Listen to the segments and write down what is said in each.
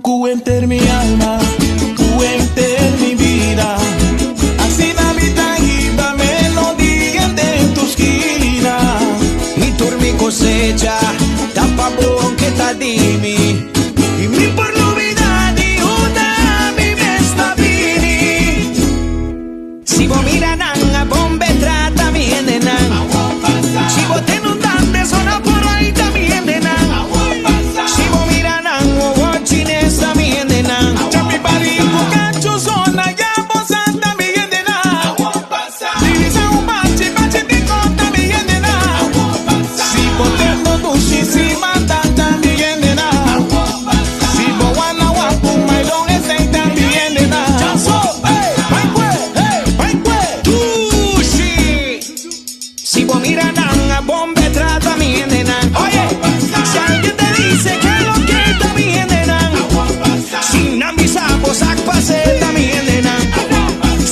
Ku henter mi alma, ku henter mi bida. Asina mi ta hiba melodia den tur skina. I tur mi kosecha ta pa bo aunke ta di mi. I mi por lubida di unda mi mes ta bini. Si bo mira nan a bon be trata mi hendenan. Si bo tende un dande sona por ahí ta mi hendenan. Si bo mira nan wowo chines ta mi hendenan. Chapi bari ku kachu zona ya bo sa ta mi hendenan. Divisa un bachi bachi di kon ta mi hendenan. Si bo tende dushi si manda ta mi hendenan. Si bo wana wapu mailon esei ta mi hendenan. Chanso, hey, bai kue, hey, bai kue. Dushi. Si bo mira nan a bon be trata mi hendenan. Oye, si alguien te dice que lo que ta mi hendenan. Si nan bisa bo sak pase ta mi hendenan.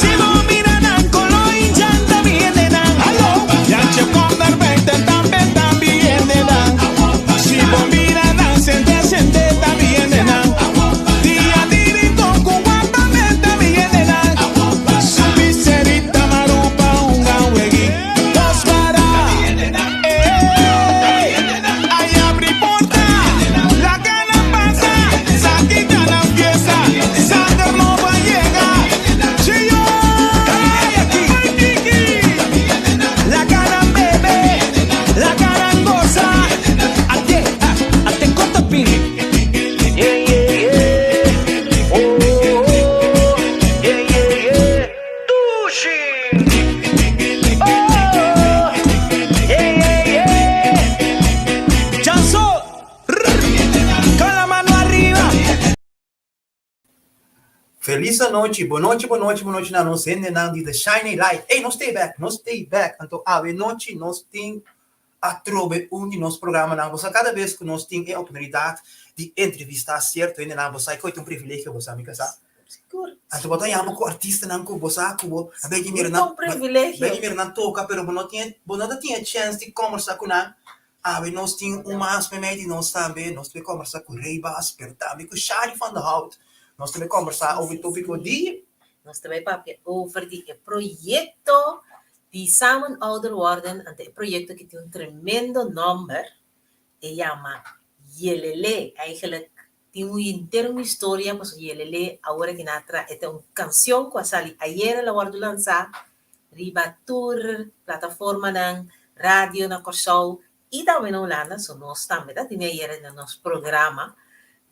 Si bo mira nan kolo indjan ta mi hendenan. Hallo, Jantje kom naar buiten, tambe ta mi hendenan. Si bo mira nan sente sente ta mi hendenan. Dia di rincon ku wapament ta mi hendenan. Su piserita marupa hunga weg'i dos para. Ey, ay abri porta, laga nan pasa, sa kita nan fiesta, sanger nobo a yega. Chio, ay Kiki. Laga nan bebe, laga nan gosa. Ate, ah, ate konta pin. Yeah, yeah, yeah. Oh, oh, oh. Yeah, yeah, yeah. Dushi. Oh, yeah, yeah, yeah. Chanso. Con la mano arriba. Felis anochi, bon nochi, bon nochi, bon nochi na nos hendenan di The Shining Light. Ey, nos stay back, nos stay back. Anto awe nochi nos tin atrobe un di nos programanan. Bo sa kada bes ku nos tin e oportunidat di entrevistá sierto hendenan, bo sa ku e ta un privilegio, bo sa mi kasá. Sigur. Anto bo ta yama ku artistanan ku bo sa ku bo a begi Sigur mira ta nan, un privilegio. begi mira nan toka, pero bo no tin e, bo no ta tin e chèns di kòmbersá ku nan. Awe nos tin un mas meimei di nos tambe, nos ta kombersá ku Rey Baas, pero tambe ku Shari van der Hout. Nos ta kombersá over e tópiko di. Nos ta bai papia over di e proyekto di Samen Ouder Worden, anto e proyekto aki tin un tremendo nòmber, e yama Yelele. Eigenlijk tin un henter un historia pasobra Yelele awor aki nan a traha, e ta un kansion ku a sali ayera el a wòrdu lansá riba tur plataformanan, radio na Kòrsou i tambe na Hulanda, so nos tambe ta tene ayera den nos programa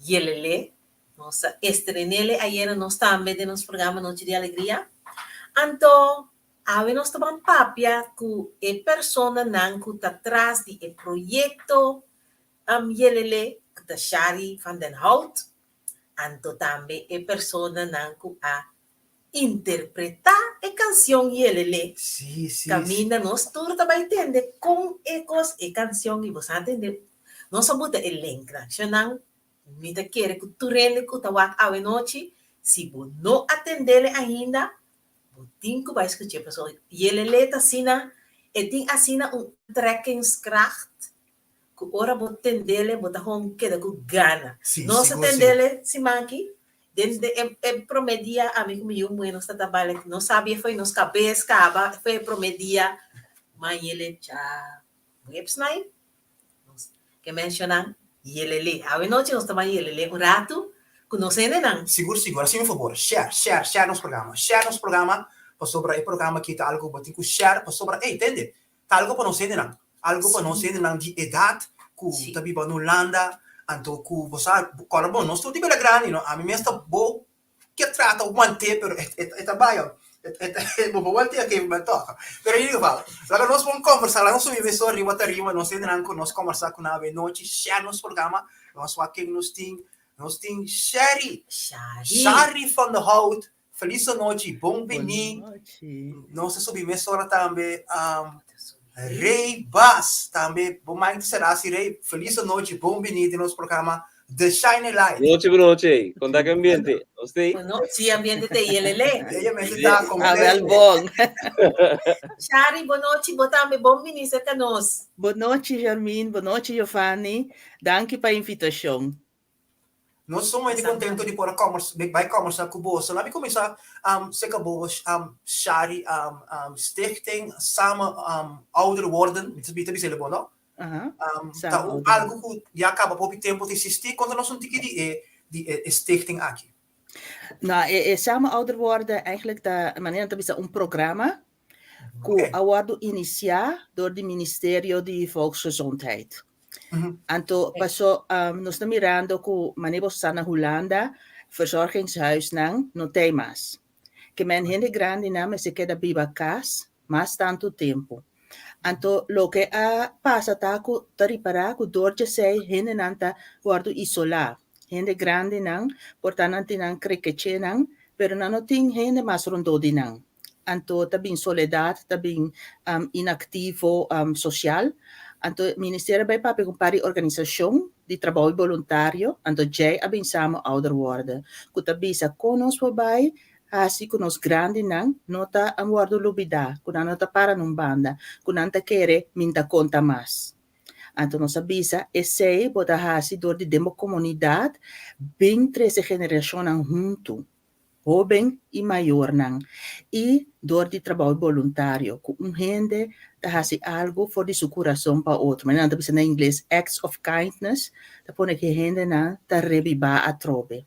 Yelele, nos a estren'ele ayera nos tambe den nos programa Nochi di Alegria. Anto awe nos ta ban papia ku e personanan ku ta tras di e proyekto Yelele, ku ta Shari van den Hout, anto tambe e personanan ku a interpretá e kansion Yelele. Sí, sí, sí. Kaminda nos tur ta bai tende kon e kos e kansion i bo sa tende nos a buta e link nan. Shonnan, mi ta kere ku tur hende ku ta wak awenochi, si bo no a tendele ainda, bo tin ku bai skuch'é pasobra Yelele ta asina, e tin asina un trekkingskracht ku ora bo tendele bo ta hon keda ku gana. Sí, Nos a sigur, sí. tendele siman aki, den den e e promé dia ami ku mi yu muhé nos ta ta baila, nos sabi fo'i nos kabes kaba fo'i e promé dia, ma yele cha websnai, nos ke menshoná yelele. Awe nochi nos ta ban yelele un ratu ku nos hendenan. Sigur sigur, hasi un fabor, share, share, share nos programa, share nos programa pasobra e programa aki ta algu ku bo tin ku share pasobra, ey, tende, Ta algo pa nos hendenan, algo pa nos hendenan di edat ku ta biba na Hulanda, anto ku bo sa, kòrda bon, nos tur di bira grandi no, ami mes ta bo ke trata want'é pero e ta bai bo por want'é oke mi toka, pero in ieder geval, laga nos bon kòmbersá, laga nos subi mesora riba tarima, nos hendenan ku nos kòmbersá ku nan avenochi, share nos programa, nos wak ken nos tin, nos tin Sherry, Shari van der Hout, Felis anochi, bon bini. Nos ta subi mesora tambe. Rey Baas tambe, bo mind ta sera si Rey. Felis anochi, bon bini den nos programa The Shine Light. Nochi, bon nochi. Kon ta ki ambiente? Nos ta ei? Bon nochi, ambiente ta yelele. Ella mester ta completo. Awel bon. Shari, bon nochi, bo tambe bon bini serka nos. Bon nochi, Jermin. Bon nochi, Giovanni. Danki pa invitashon. Nos sumamente contento di por a comers, bai commersa cu boso. Laat mi cuminsa cerca bo, Shari, Stichting Samen Ouder Worden, mi ta bisa bo, no? Ta un algo cu ya caba hopi tempo ta existi. Conta nos un tiki di e, di e stichting aki. Nou, e Samen Ouder Worden eigenlijk ta, manera ta bisa, un programa cu a wordo inicia door di Ministerio di Volksgezondheid. Anto paso nos ta mirando ku manera bo sa na Hulanda verzorgingshuisnan no tei mas. Ke men hende grandinan mester keda biba kas mas tantu tempu. Anto loke a pasa ta ku ta ripará ku dor djesei hendenan ta wòrdu isolá. Hende grandinan por ta nan tin nan krekechenan pero nan no tin hende mas rondó di nan. Anto ta bin soledad, ta bin inactivo social. Anto ministerio a bay papia cu un par di organisacion di trabou y boluntario, anto djey a bin Samen Ouder Worden, cu ta bisa con nos por bay haci cu nos grandinan no ta wordo lubida, cu nan no ta para na un banda, cu nan ta kere min ta conta mas. Anto nos a bisa esey bo ta haci door di den bo comunidad bin trece generacionnan hunto. Hóben i mayornan, i dor di trabou boluntario, ku un hende ta hasi algu for di su kurason pa otro. Manera nan ta bisa na ingles, acts of kindness, ta pone ku e hendenan ta rebibá atrobe.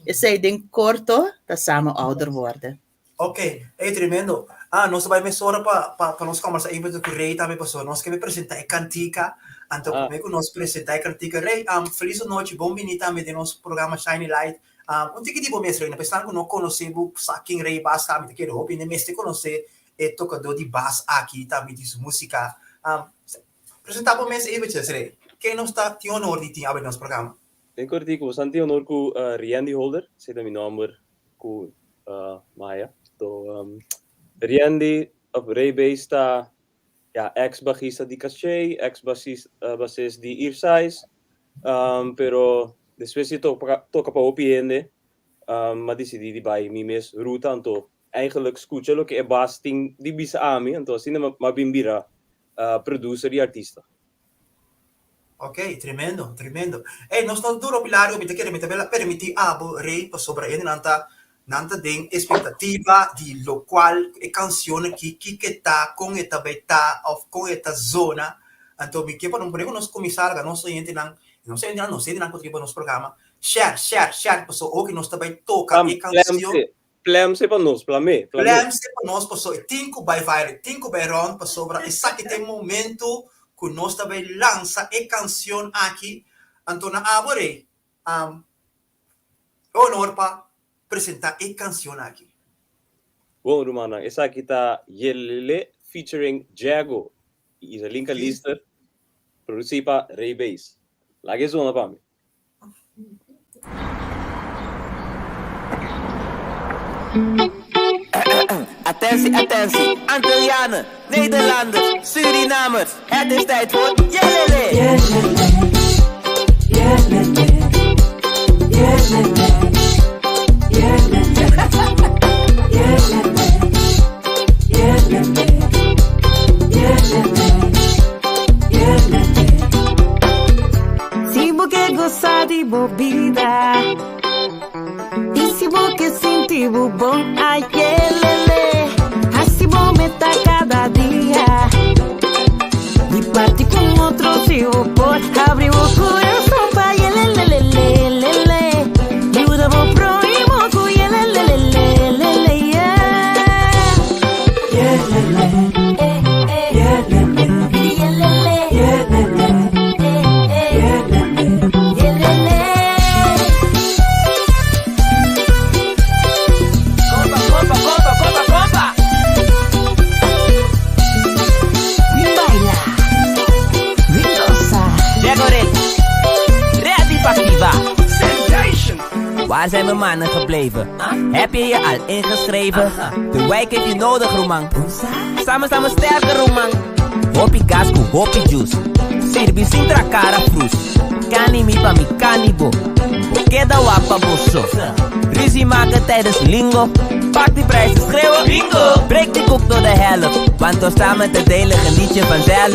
Esei den korto ta Samen Ouder Worden. Ok, ey tremendo. Ah, nos ta bai mesora pa pa pa nos kòmbersá even ku Rey tambe pasobra nos ke presentá e kantika. Anto promé ku nos presentá e kantika, Rey, felis anochi, bon bini tambe den nos programa Shiny Light. Un tiki di bo mes, Reina, pa esnan ku no konosé bo sa ken Rey Baas ta, mi ta kere hopi hende mester konosé e tokadó di bas aki tambe di su músika. Presentá bo mes eventjes, Rey. Ken nos ta tin honor di tin awe den nos programa? Den kortiku, bo san tin honor ku Riandy Holder, esei ta mi nòmber ku Maya. To Riandy òf Rey Bass ta ya ex bajista di Caché, ex basist di Earsize, pero despues di toka toka pa hopi hende, m'a disidí di bai mi mes ruta, anto eigenlijk skucha loke e bas tin di bisa ami, anto asina m'a bin bira producer i artista. Ok, tremendo, tremendo. Ey, nos no dura hopi largo, mi ta kere mi ta bela permití abo, Rey, pasobra hendenan ta, nan ta den expectativa di locual e cancion aki, kiko e ta, con e ta bay ta, of con e ta zona. Anto mi ke pa nos pone cu nos cuminsa laga nos oyentenan, nos oyentenan, nos hendenan cu ta riba nos programa, share, share, share, pasobra oki nos ta bay toca e cancion. Plemse pa nos, plamé, plamé. Plemse pa nos pasobra e tin ku bai viral, e tin ku bai rònt pasobra esaki ta e momento ku nos ta bai lansa e kansion aki. Anto na abo rei, e honor pa presentá e kansion aki. Bon rumannan, esaki ta Yelele featuring Jago i Isalinka Lister, produsí pa Rey Bass. Laga e zona pa mi. Attentie, attentie, Antillianen, Nederlanders, Surinamers, het is tijd voor Jelele! Jelele, jelele, jelele, jelele, jelele, jelele, jelele. Si bo ke gosa di bo bida I si bo ke sinti bo bon Ayelele Hasi bo meta kada dia Di parti ku otro si bo por Habri bo kurason pa yelelelelelele Yuda bo prohimo ku yelelelelelele yeah Yelele Yelele Yelele Yelele Baila, goza. Ready pa activa. Waar zijn mijn mannen gebleven? Heb je je al ingeschreven? De wijk heeft je nodig, Roman. Samen staan we sterker, Roman. Hopi gas ku hopi juice. Sirbi sin tra cara frus. Kani mi pa mi kani bo. Bo keda wapa boso. Ruzie maken tijdens lingo. Pak die prijzen schreeuwen. Bingo! Breek die koek door de helft. Want door samen te delen geniet je vanzelf.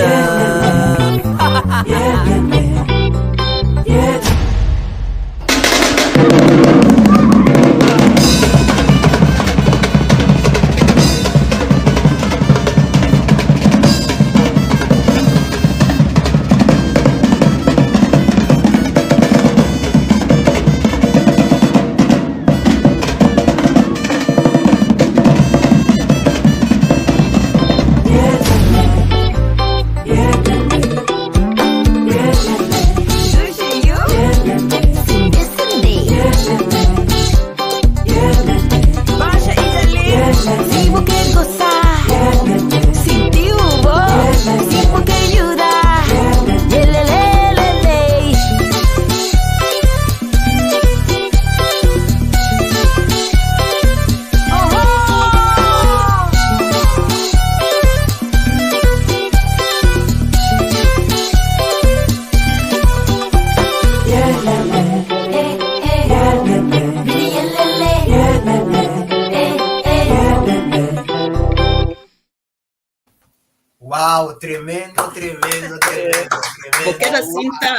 Wow, tremendo, tremendo, tremendo, tremendo. Bo keda sinta.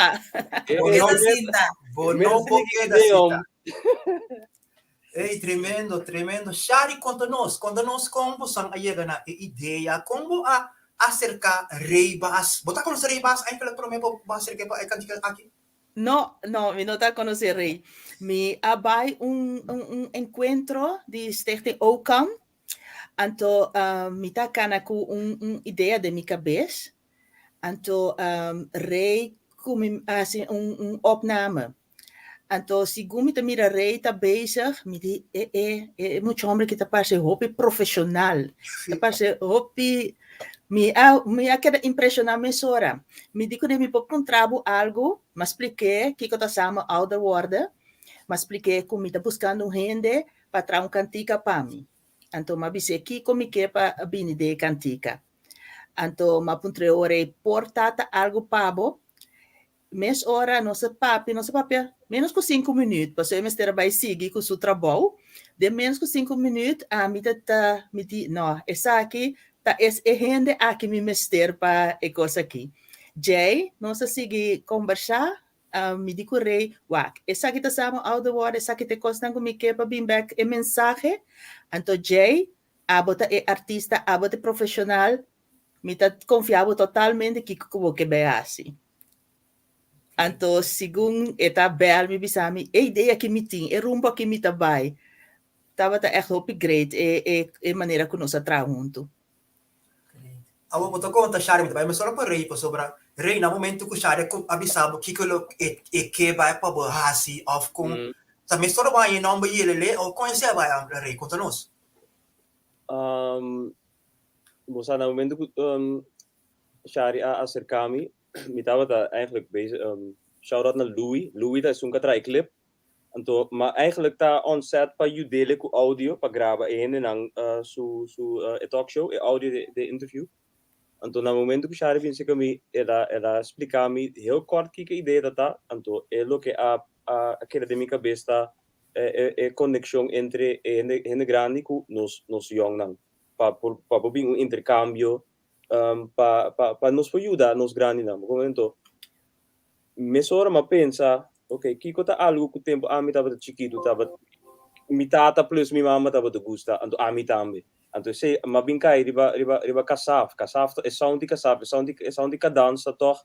Bo no sinta. Bo no por keda sinta. Ey, tremendo, tremendo. Shari, konta nos, konta nos kon bosan a yega na e idea, kon bo a aserka Rey Baas. Bo ta konosé Rey Baas eigenlijk promé bo bo aserk'é pa e kantika aki? No, no, mi no ta konosé Rey. Mi a bai un un un enkuentro di Stichting Ocan Anto mi ta kana ku un un idea den mi kabes, anto Rey ku mi hasi un un opname. Anto segun mi ta mira Rey ta bezig, mi di e e e mucha homber aki ta parse hopi profeshonal, ta parse hopi, mi a mi a keda impreshoná mesora. Mi di kuné mi por puntra bo algu, mi a splik'é kiko ta samen ouder worden, mi a splik'é ku mi ta buskando un hende pa traha un kantika pa mi. Anto m'a bis'é kiko mi ke pa bini den e kantika. Anto m'a puntr'é ora ei por ta ta algu pa bo? Mes ora nos a papia, nos a papia ménos ku sinku minüt, pasobra e mester a bai sigui ku su trabou. Den ménos ku sinku minüt ami ta ta mi di, no, esaki ta es e hende aki mi mester pa e kos aki. Djei nos a sigui kombersá, Mi di ku Rey, Wak, esaki ta samen ouder worden, esaki ta e kosnan ku mi ke pa bin bek e mensahe. Anto Jay, abo ta e artista, abo ta e profeshonal, mi ta konfia bo totalmente kiko ku bo ke bai hasi. Anto segun e ta bèl mi bisa mi, e idea ki mi tin, e rumbo aki mi ta bai, tabata ègt hopi great e e e manera ku nos a traha huntu. Awor bo ta konta Shari, mi ta bai mesora pa Rey pasobra Rey na momento ku Shari a bisa bo kiko lo e e ke bai pa bo hasi òf kon ta mesora bo haña e nòmber Yelele òf kon esei a bai Rey konta nos. Bo sa na momento ku Shari a aserká mi, mi tabata eigenlijk bezig, shout out na Louis, Louis ta esun ku a traha e clip. Anto, ma eigenlijk ta on set pa yud'ele ku audio pa graba e hendenan su su e talk show, e audio di e interview. Anto na momento ku Shari bin serka mi, el a el a splika mi heel kort kiko e idea ta ta, anto e loke a a keda den mi kabes ta e e konekshon entre e hende hende grandi ku nos nos yòngnan pa por pa por bin un interkambio pa pa pa nos por yuda nos grandinan. Bo komo anto Mesora m'a pensa, ok, kiko ta algu ku tempu ami tabata chikitu tabata mi tata plus mi mama tabata gusta, anto ami tambe. Anto esei m'a bin kai riba riba riba kasaf. Kasaf ta e sound di kasaf, e sound di e sound di kadans ta tòg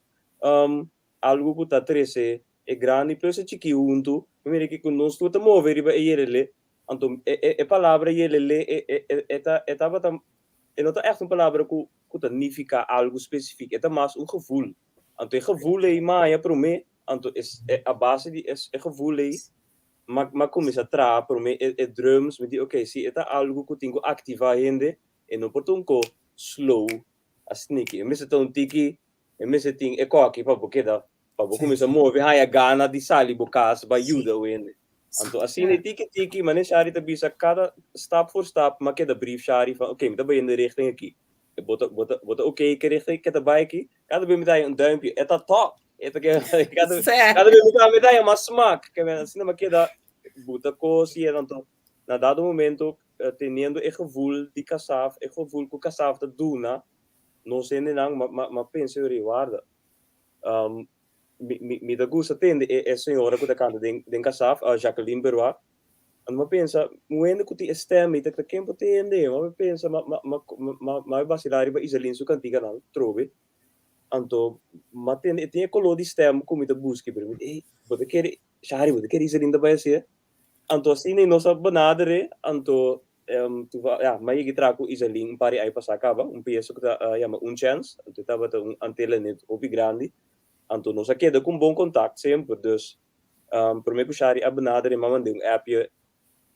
algu ku ta trese e grandi plus e chikí huntu. Mi mira ki ku nos tur ta move riba e yelele, anto e e e palabra yelele e e e e ta e tabata e no ta ègt un palabra ku ku ta nifiká algu spesifik, e ta mas un gevoel. Anto e gevoel ei maya promé, anto es e a base di es e gevoel ei m'a m'a kuminsá traha promé e e drums, mi di oké si e ta algu ku tin ku aktivá hende e no por ta un ko slow a sneaky, e mester ta un tiki, e mester tin e kòki pa bo keda pa bo kuminsá move haña gana di sali bo kas bai yuda un hende. Anto asina e tiki tiki manera Shari ta bisa kada stap voor stap m'a keda brief Shari van oké mi ta bai den e richting aki. Bo ta, bo ta, bo ta oké ke richting ke ta bai aki? Kada bes mi ta haña un duimpje, e ta top! E ta ke, kada, kada bes mi ta, mi ta haña mas smak. Ke men asina mi a keda buta kos i anto na dado momento teniendo e gevoel di Kasaf, e gevoel ku Kasaf ta duna nos hendenan, m'a, m'a, m'a pensa yori, warda. Mi mi mi ta gusta tende e e señora ku ta kanta den den Kasaf, Jacqueline Berroa. Anto mi a pensa, un hende ku tin e stem ei ta ta ken por tende? Mi a pensa ma ma ma ma ma basilá riba Iselin su kantikanan trobe. Anto mi a tende e tin e koló di stem ku mi ta buska, pero mi di, ey, bo ta kere, Shari, bo ta kere Iselin ta bai hasié? Anto asina nos a benader'é, anto ya, mi a yega traha ku Iselin un par di aña pasá kaba, un piesa ku ta yama Un Chèns, anto e tabata un antelenet hopi grandi, anto nos a keda ku un bon kontakt semper, dus promé ku Shari a benader'é mi a mand'é un appje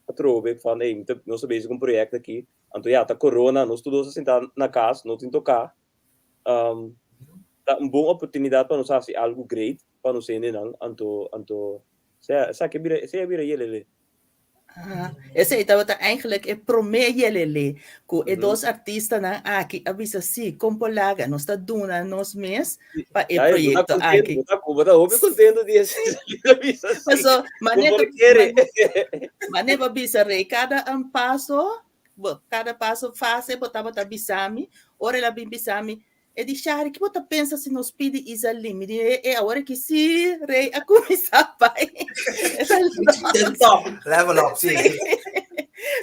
atrobe van ey, mi ta nos ta bezig ku un proyekto aki, anto ya ta corona, nos tur dos a sinta na kas, no tin toká, ta un bon oportunidat pa nos hasi algu great pa nos hendenan, anto anto sea esaki a bira esei a bira yelele. Ah, esei tabata eigenlijk e promé yelele ku e dos artistanan aki a bisa sí, kon por laga, nos ta duna nos mes pa e Ay, proyekto aki. bo ta bo ta hopi kontento di esei a bisa sí. Paso, Bo mane por ta kere. mane bo bisa rei kada un paso, bo kada paso fase bo tabata bisa mi, ora el a bin bisa mi, E di, Shari, ki bo ta pensa si nos pidi Izaline? Mi di, e, e, awor aki sí, Rey a kuminsá bai. The top, level up, sí, sí.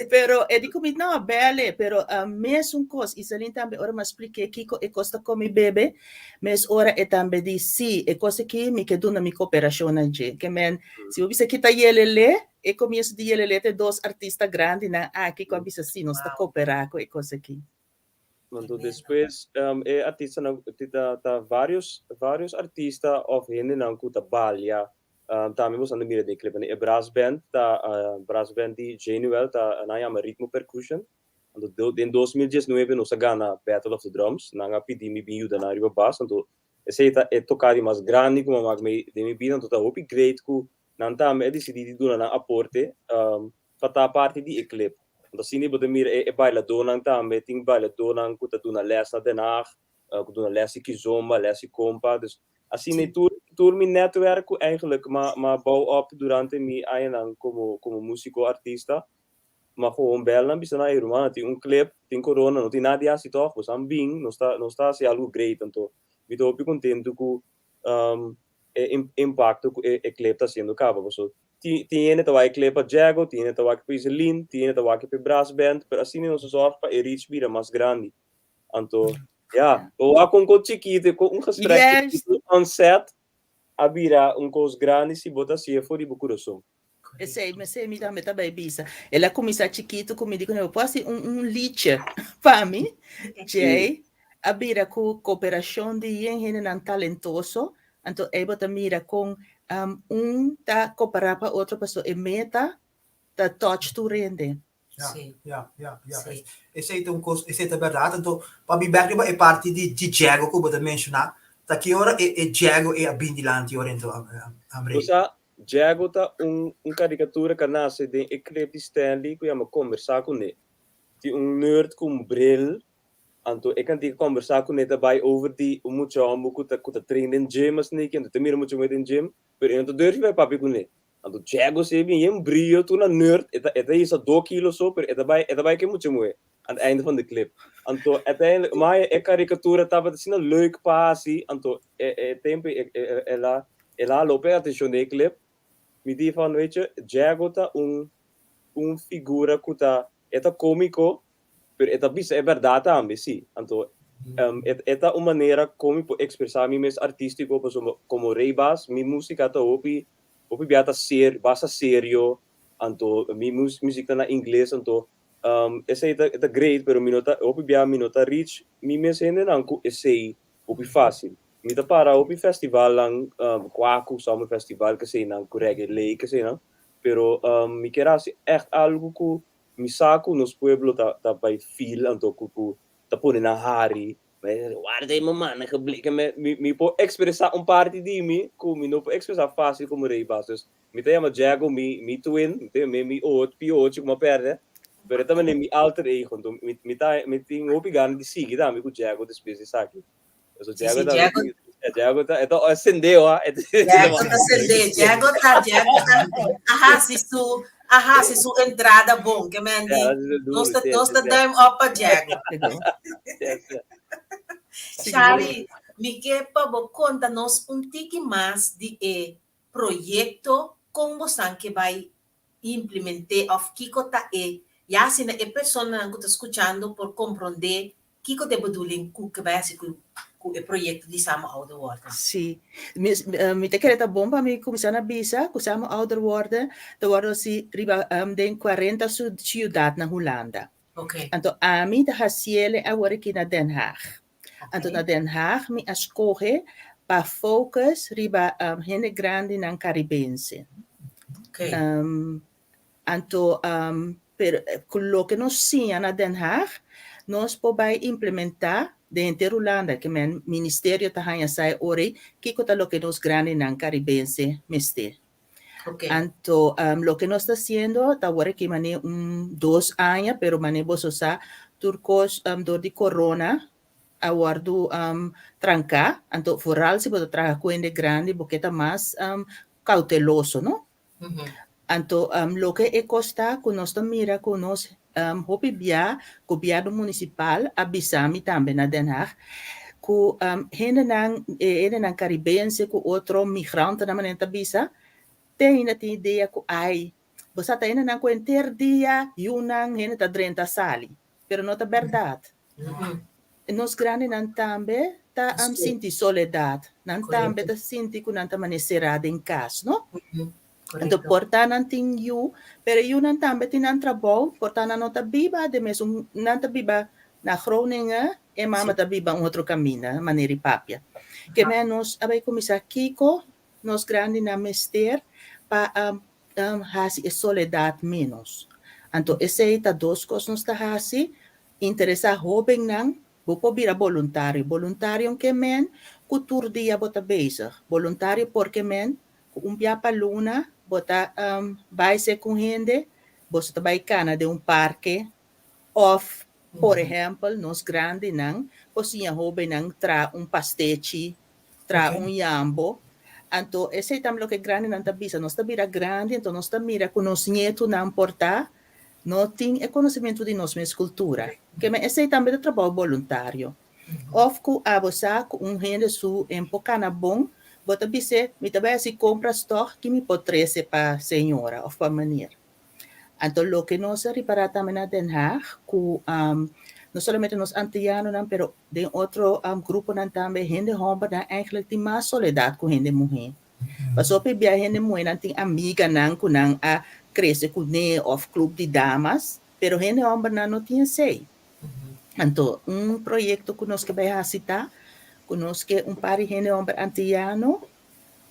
Pero e di ku mi, no, bèl'e, pero uh, mesun kos, Izaline tambe ora mi a splik'é kiko e kos ta kome i bebe, mes ora e tambe di, sí, e kos aki mi ke duna mi koperashon na dje. Ke men, si bo bisa kita yelelé, e komienso di yelelé ta e dos artista grandinan aki ku a bisa, sí, nos ta koperá ku e kos aki. Anto despues e artistanan ta ta varios varios artista of hendenan ku ta balia tambe boso a mira den e clip e brass band ta brass band di Januel ta nan yama Ritmo Percussion anto den 2019 nos a gana Battle of the Drums nan a pidi mi bin yuda nan riba bas anto esei ta e toka di mas grandi ku mi a mak den mi bida anto ta hopi great ku nan tambe a disidi di duna nan aporte pa ta parti di e clip. Anto asina bo ta mira e e bailadónan tambe, tin bailadónan ku ta duna lès na Den Haag, ku duna lès di kizomba, lès di kompa. Dus asina tur tur mi netwerk ku eigenlijk m'a m'a bou op durante mi añanan komo komo músiko artista, m'a gewoon bèl nan bisa nan, ey ruman tin un clip, tin corona, no tin nada di hasi tòg, boso a bin, nos ta nos ta hasi algu great. Anto mi ta hopi kontentu ku e impacto cu e clip ta haciendo caba paso tin hende ta wak e clip pa Jago, tin hende ta wak pa Iselin, tin hende ta wak pa e brass band, pero asina nos ta zorg pa e reach bira mas grandi. Anto ya, bo wak un cos chikito, un gesprek chikito on set a bira un cos grandi si bo ta haci'e for di bo curason. Esei, mesei mi tambe ta bai bisa. El a kuminsá chikitu ku mi di kuné, bo por hasi un un liedje pa mi? Djei a bira ku koperashon di yen hendenan talentoso, anto ei bo ta mira kon un ta koperá pa otro pasobra e meta ta touch tur hende. Ja, ja, ja, ja. Esei ta un kos, esei ta bèrdat. Anto, pa mi bèk riba e parti di di Djego ku bo ta menshoná, ta ki ora e e Djego ei a bin dilanti ora ento, Amrei? Bo sa, Djego ta un un karikatura ku a nase den e clip di Stanley ku yama Kombersá Kuné. Tin un nerd ku un bril, anto e kantika Kombersá Kuné ta bai over di un mucha hòmber ku ta ku ta train den gym asina, anto ta mira mucha muhé den gym, pero e no ta durf bai papia kuné. Anto Djego si e bin yen brio tur na nerd, e ta e ta hisa do kilo so, pero e ta bai e ta bai ke mucha muhe aan het einde van de clip. Anto uiteindelijk, maar e karikatura tabata asina leuk pa hasi, anto e e tempo e e el a el a hala hopi atencion den e clip. Mi di van, weet je, Djego ta un un figura ku ta e ta komiko, pero e ta bisa e bèrdat tambe, sí. Anto e ta un manera kon mi por ekspresá mi mes artístiko, pasobra komo Rey Bas mi músika ta hopi hopi bia ta ser basta serio, anto mi músika ta na ingles, anto esei ta ta great, pero mi no ta hopi bia mi no ta reach mi mes hendenan ku esei hopi fásil. Mi ta para hopi festivalnan, Kwaku Summer Festival, keseinan, ku Reggae Lake, keseinan, pero mi kier hasi ègt algu ku Mi sa ku nos pueblo ta ta bai feel anto ku ku ta pone nan hari, warda e mama nan gebleken me mi mi por expresa un parti di mi ku mi no por expresa facil komo Rey Bas dus mi ta yama Jago mi mi twin mi ta yam'é mi ocho piocho ku mi a pèrdè pero e ta manera mi alter ego anto mi mi ta mi tin hopi gana di sigui tambe ku Jago despues di esaki pasobra Jago ta Jago ta e ta sendeo ha Jago ta sende Jago ta Jago ta a hasi su a hasi su entrada bon ke men di nos ta nos ta duim op pa Jago. Shari. Mi ke pa bo konta nos un tiki mas di e proyekto, kon bosan ke bai implement'é òf kiko ta e, ya asina e personanan ku ta skuchando por komprondé kiko ta e bedoeling ku ke bai hasi ku ku e proyekto di Samen Ouder Worden. Sí. Mi, mi ta kere ta bon pa mi kuminsá na bisa ku Samen Ouder Worden ta wòrdu hasi riba den kuarenta siudat na Hulanda. Anto ami ta hasiele awor aki na Den Haag. Anto na Den Haag mi a skohe pa focus riba hende grandinan Karibense. Anto pero ku loke nos siña na Den Haag nos por bai implementá den henter Hulanda ke men ministerio ta haña sa e ora ei kiko ta loke nos grandinan Karibense mester. Anto loke nos ta haciendo ta awor aki mane un dos aña pero mane boso sa tur cos dor di corona a wordo tranca anto vooral si bo ta traha cu hende grandi bo ke ta mas cauteloso no. Anto loke e cos ta cu nos ta mira cu nos hopi bia gobierno municipal a bisa mi tambe na Den Haag cu hendenan e hendenan caribense cu otro migrantenan manera ta bisa te ainda tin idea cu ay bo sa ta hendenan cu henter dia yunan hende ta drenta sali pero no ta berdad nos grandinan tambe ta sinti soledad nan tambe ta sinti cu nan ta manera cera den cas no. Anto por ta nan tin yu, pero e yunan tambe tin nan trabou, por ta nan no ta biba den mesun, nan ta biba na Groningen, e mama ta biba un otro kaminda, manera di papia. Ke men nos a bai kuminsá kiko nos grandinan mester pa hasi e soledat ménos. Anto esei ta dos kos nos ta hasi, interesá hóbennan Bo por bira boluntario. Boluntario ke men ku tur dia bo ta bezig. Boluntario por ke men ku un bia pa luna bo ta bai ser ku un hende, boso ta bai kana den un parke òf por ehèmpel nos grandinan por siña hóbennan traha un pastechi, traha un yambo. Anto esei tambe loke grandinan ta bisa, nos ta bira grandi anto nos ta mira ku nos ñetunan por ta No tin e konosementu di nos mes kultura. Ke men esei tambe ta trabou boluntario. Òf ku abo sa ku un hende su en por kana bon, bo ta bis'é, mi ta bai hasi kompras tòg ki mi por trese pa señora òf pa meneer. Anto loke nos a ripará tambe na Den Haag ku no solamente nos antianonan pero den otro gruponan tambe hende hòmbernan eigentlik tin mas soledat ku hende muhé. Pasobra p'e bia hende muhénan tin amiganan ku nan a krese kuné òf klup di damas, pero hende hòmbernan no tin esei. Anto, un proyekto ku nos ke bai hasi ta ku nos ke un par di hende hòmber antiano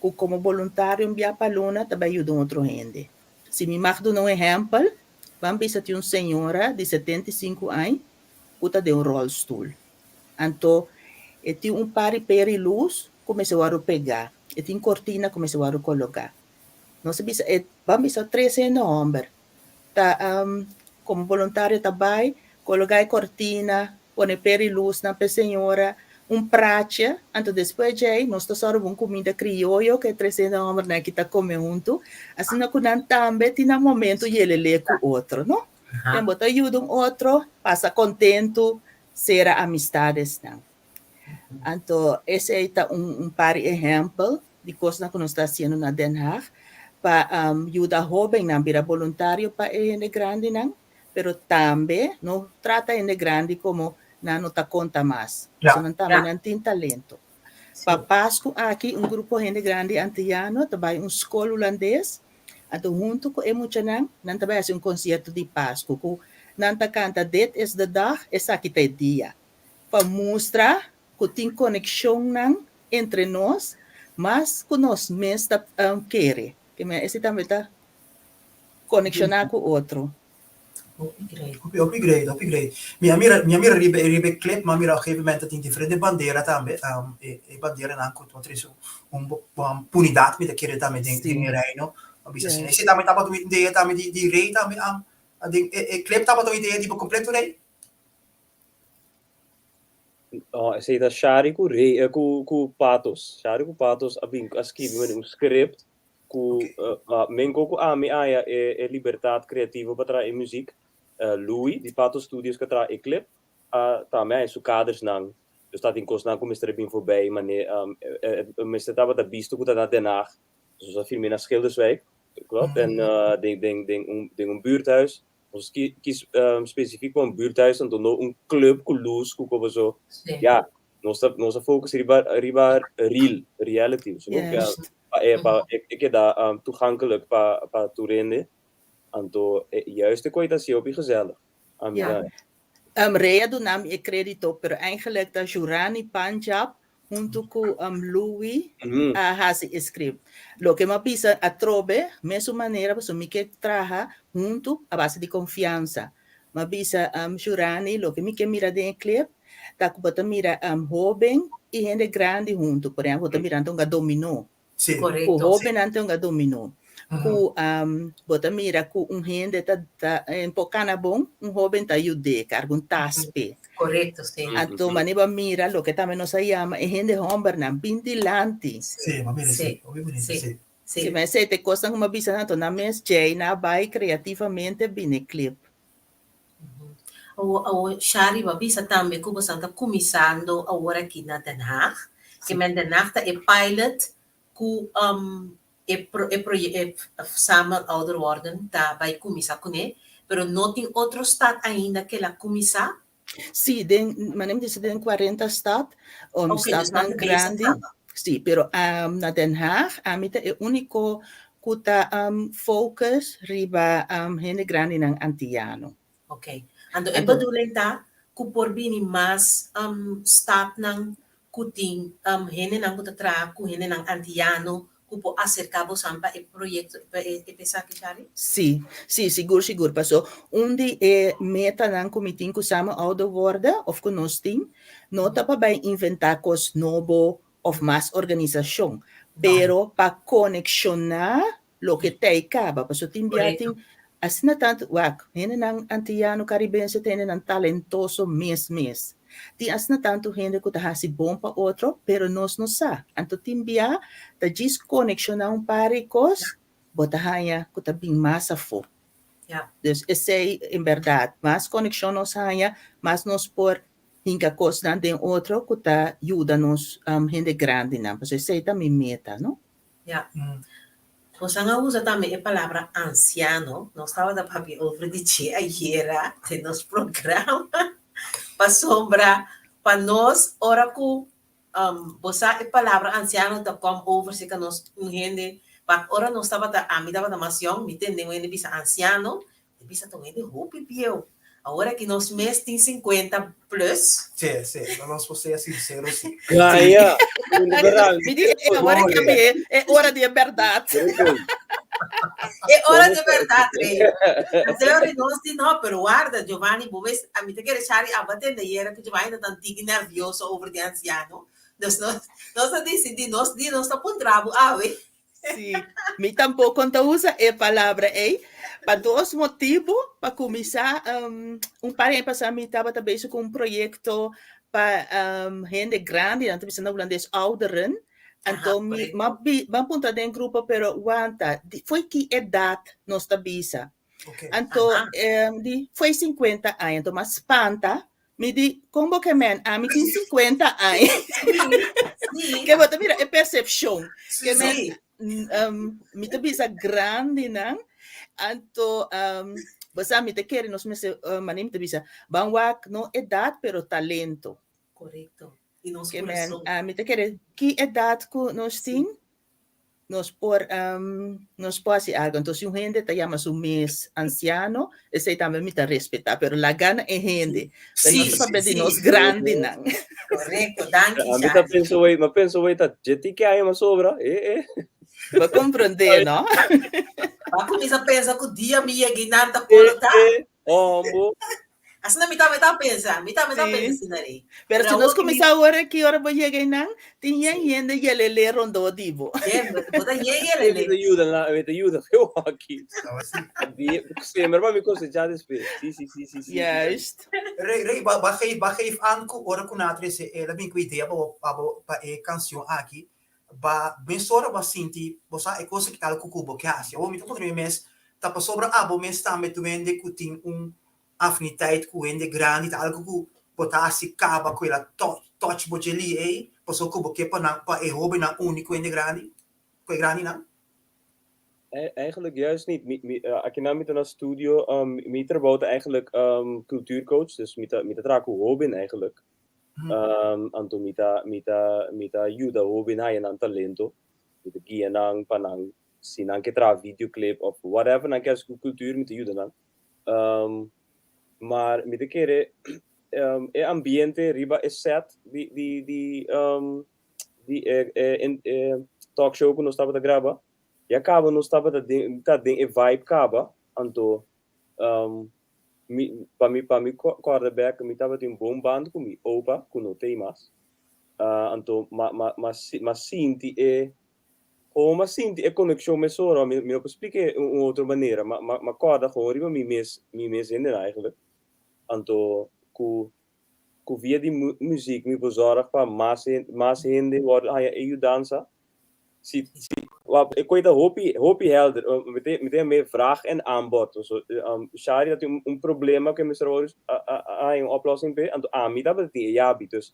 ku komo boluntario un bia pa luna ta bai yuda un otro hende. Si mi mag duna un ehèmpel, ban bisa tin un señora di 75 aña ku ta den un ròlstul. Anto e tin un par di peri lus ku mester wòrdu pegá, e tin kortina ku mester wòrdu koloká. Nos a bisa e ban bisa tres hende hòmber ta komo boluntario ta bai kologá e kortina, pone peri lusnan pa e señora, un prache, anto despues djei nos ta sòru un kuminda krioyo ku e tres hende hòmbernan aki ta kome huntu, asina ku nan tambe tin nan momento yelelé ku otro, no? Den bo ta yuda un otro pasa kontentu, sera amistadesnan. Anto esei ta un par di ehèmpel di kosnan ku nos ta hasiendo na Den Haag pa yuda hóbennan bira boluntario pa e hende grandinan, pero tambe no trata hende grandi komo nan no ta konta mas, pasobra nan tambe nan tin talento. Pa Pasku aki un grupo hende grandi antiano ta bai un skol hulandes, anto huntu ku e muchanan nan ta bai hasi un konsierto di Pasku ku nan ta kanta Dit is de dag, esaki ta e dia, pa mustra ku tin konekshonnan entre nos mas ku nos mes ta kere. Esei tambe ta konekshoná ku otro. Hopi great. Hopi, hopi great, hopi great. Mi a mira, mi a mira riba, riba e clip, mi a mira op gegeven moment dat tin diferente bandera tambe, um, e, e banderanan ku ta trese un, un punidat mi ta kere tambe den, den e reino. A bisa asina. Esei tambe tabata un idea tambe di, di rei tambe, um, den e, e clip tabata un idea di bo completo rei? No, esei ta Shari ku rei, eh, ku, ku Patos. Shari ku Patos a bin, a skibi mane un script ku men ku ami haya e e libertat kreativo pa traha e muzik, Louis di Pato Studios ku a traha e clip a tambe haya su kadersnan. Dus ta tin kosnan ku mester a bin forbij, mane mester tabata bisto ku ta na Den Haag. Dus nos a firm'é na Schilderswijk, klopt, en den den den un den un buurthuis. Nos kis spesifiek pa un buurthuis, anto no un club ku lus ku koba so. Ya, nos ta nos a focus riba riba real, reality. So pa e pa e keda toegankelijk pa pa tur hende. Anto juist e koi ta hasi hopi gezellig. Ami ta. Rea duna mi e kredito, pero eigenlijk ta Jurani Panjab huntu ku Louis a hasi e script. Loke mi a bisa atrobe, mesun manera pasobra mi ke traha huntu a base di konfiansa. Mi a bisa Jurani loke mi ke mira den e clip ta ku bo ta mira hoben i hende grandi huntu. Por ehempel, bo ta mira nan ta hunga dominó. Sí. Ku Korekto. hóbennan ta hunga dominó. Ku bo ta mira ku un hende ta ta por kana bon, un hóben ta yud'é, karga un tas p'e. Korekto, sí. Anto manera bo a mira loke tambe nos a yama e hende hòmbernan bin dilanti. Sí, bo a mira Sí, sí. Hopi bunita, sí, sí. sí. Sí, ma esei ta e kosnan ku mi a bisa nan, anto nan mes djei nan a bai kreativamente bini e clip. Awo, awo, Shari, bo a bisa tambe ku boso ta kuminsando awor aki na Den Haag. Ke men Den Haag ta e pilot ku e pro e proye e Samen Ouder Worden ta bai kuminsá kuné, pero no tin otro stad ainda ke la kuminsá. Sí, den, manera mi bisa den 40 stad, Ok, dus nan stadnan ta bezig grandi. kaba. Sí, pero na Den Haag ami ta e úniko ku ta focus riba hende grandinan antiano. Ok. Anto e Anto bedoeling ta ku por bini mas stadnan ku tin hendenan ku ta traha ku hendenan antiano ku por aserká bosan pa e proyekto pa e esaki Shari? Sí, sí, sigur sigur. Paso un di e metanan ku mi tin ku Samen Ouder Worden òf ku nos tin no ta pa bai inventá kos nobo òf mas organisashon, pero pa konekshoná loke ta ei kaba. Pasobra tin bia tin asina tantu, wak, hendenan antiano karibense ta hendenan talentoso mes mes. Tin asina tantu hende ku ta hasi bon pa otro, pero nos no sa. Anto tin bia ta djis konekshoná un par di kos, bo ta haña ku ta bin mas afó. Dus esei en bèrdat, mas konekshon nos haña, mas nos por hinka kosnan den otro ku ta yuda nos hende grandinan. Pasobra esei ta mi meta, no? Ya. Bosan a usa tambe e palabra ansiano. Nos tabata papia over di dje ayera den nos programa. Pasobra pa nos ora ku bo sa e palabra ansiano ta kom over serka nos un hende pa ora nos tabata ami tabata mas yòn mi tende un hende bisa ansiano E bisa ta un hende hopi bieu. Awor aki nos mes tin 50 plus. Sí, sí, no nos por sea sincero, sí. Ja, ja. Liberal. Mi di, e ora que mi, e ora di verdad. E ora di verdad, rey. Anto nos di no, pero guarda, Giovanni, bo ves, a mi te kere Shari aba tende ayera ku Giovanni ta tan tiki nervioso over di anciano. Dus nos, nos a decidi, nos di, nos ta puntra bo awe. Sí, mi tampoco ta usa e palabra ei. Pa dos motibo. Pa kuminsá, um, un par aña pasá mi tabata bezig ku un proyekto pa um, hende grandi, nan ta bisa na hulandes ouderen. Anto mi m'a bi, m'a puntra den grupo, pero wanta, di, foi ki edat nos ta bisa? Anto, um, di, foi 50 aña. Anto m'a spanta, Mi di, kon bo ke men? Ami tin 50 aña. Ke bo ta mira e persepshon. Ke men, mi ta bisa grandinan, anto bo sa mi ta kere nos mester, manera mi ta bisa, ban wak no edat pero talento. Korekto. I nos Ke men, kurason. ami ta kere ki edat ku nos tin, Nos por nos por hasi algo. Entonces, si un hende ta llama su mes anciano, esei tambe mi ta respetá, pero laga na e hende. Pero nos ta papia di nos grandinan. Correcto, danki A mi ta pensa wey, ma pensa wey ta dje ki aña mas sobra. Eh, eh. Bo comprende, no? Ba cuminsa pensa cu dia mi yega y nan ta polo ta. Eh, eh, hombo. Asina mi tambe ta pensa, mi tambe ta pensa asina rei. Pero si nos kuminsá awor aki, ora bo yega einan, tin yen hende yelelé rondó di bo. Yen, bo ta yen yelelé. Mi ta yuda la, mi ta yuda yo aki. Semper pa mi kosechá despues. Si, si, si, si, si. Juist. Rei, Rei, ba, ba geef, ba geef aan ku ora ku nan a trese el a bin ku idea pa bo, pa bo, pa e kansion aki, ba mesora bo a sinti, bo sa e kos aki ta algu ku bo ke hasi. Awor mi ta puntra mi mes, ta pasobra abo mes tambe tu hende ku tin un afiniteit ku hende grandi ta algu ku Bo ta hasi kaba ku el a touch bo dje ei, pasobra ku bo ke pa nan, pa e hóbennan uni ku hende grandi, ku e grandinan? Eigenlijk juist niet. Mi, aki na mi ta na studio, mi trabou ta eigenlijk cultuurcoach, dus mi ta traha ku hóben eigenlijk. Anto mi ta yuda hóben haña nan talento. Mi ta guia nan pa nan si nan ke traha videoclip of whatever nan ke ku cultuur, mi ta yuda nan. Maar mi ta kere e ambiente riba e set di e talk show ku nos tabata graba. Ya kaba nos tabata den e vibe kaba, anto pa mi quarterback mi tabatin bon band ku mi opa ku no t'ei mas. Anto m'a sinti e gewoon m'a sinti e konekshon mesora, mi no por splika un otro manera, m'a kòrda gewoon riba mi mes hende eigenlijk. Anto ku via di muziek mi por zorg pa mas hende wòrdu haña e yudansa. Si, e kos ta hopi hopi helder. Mi tin meer vraag en aanbod. So, Shari tabatin un problema ku mester a un oplossing p'e, anto ami tabatin e yabi. Dus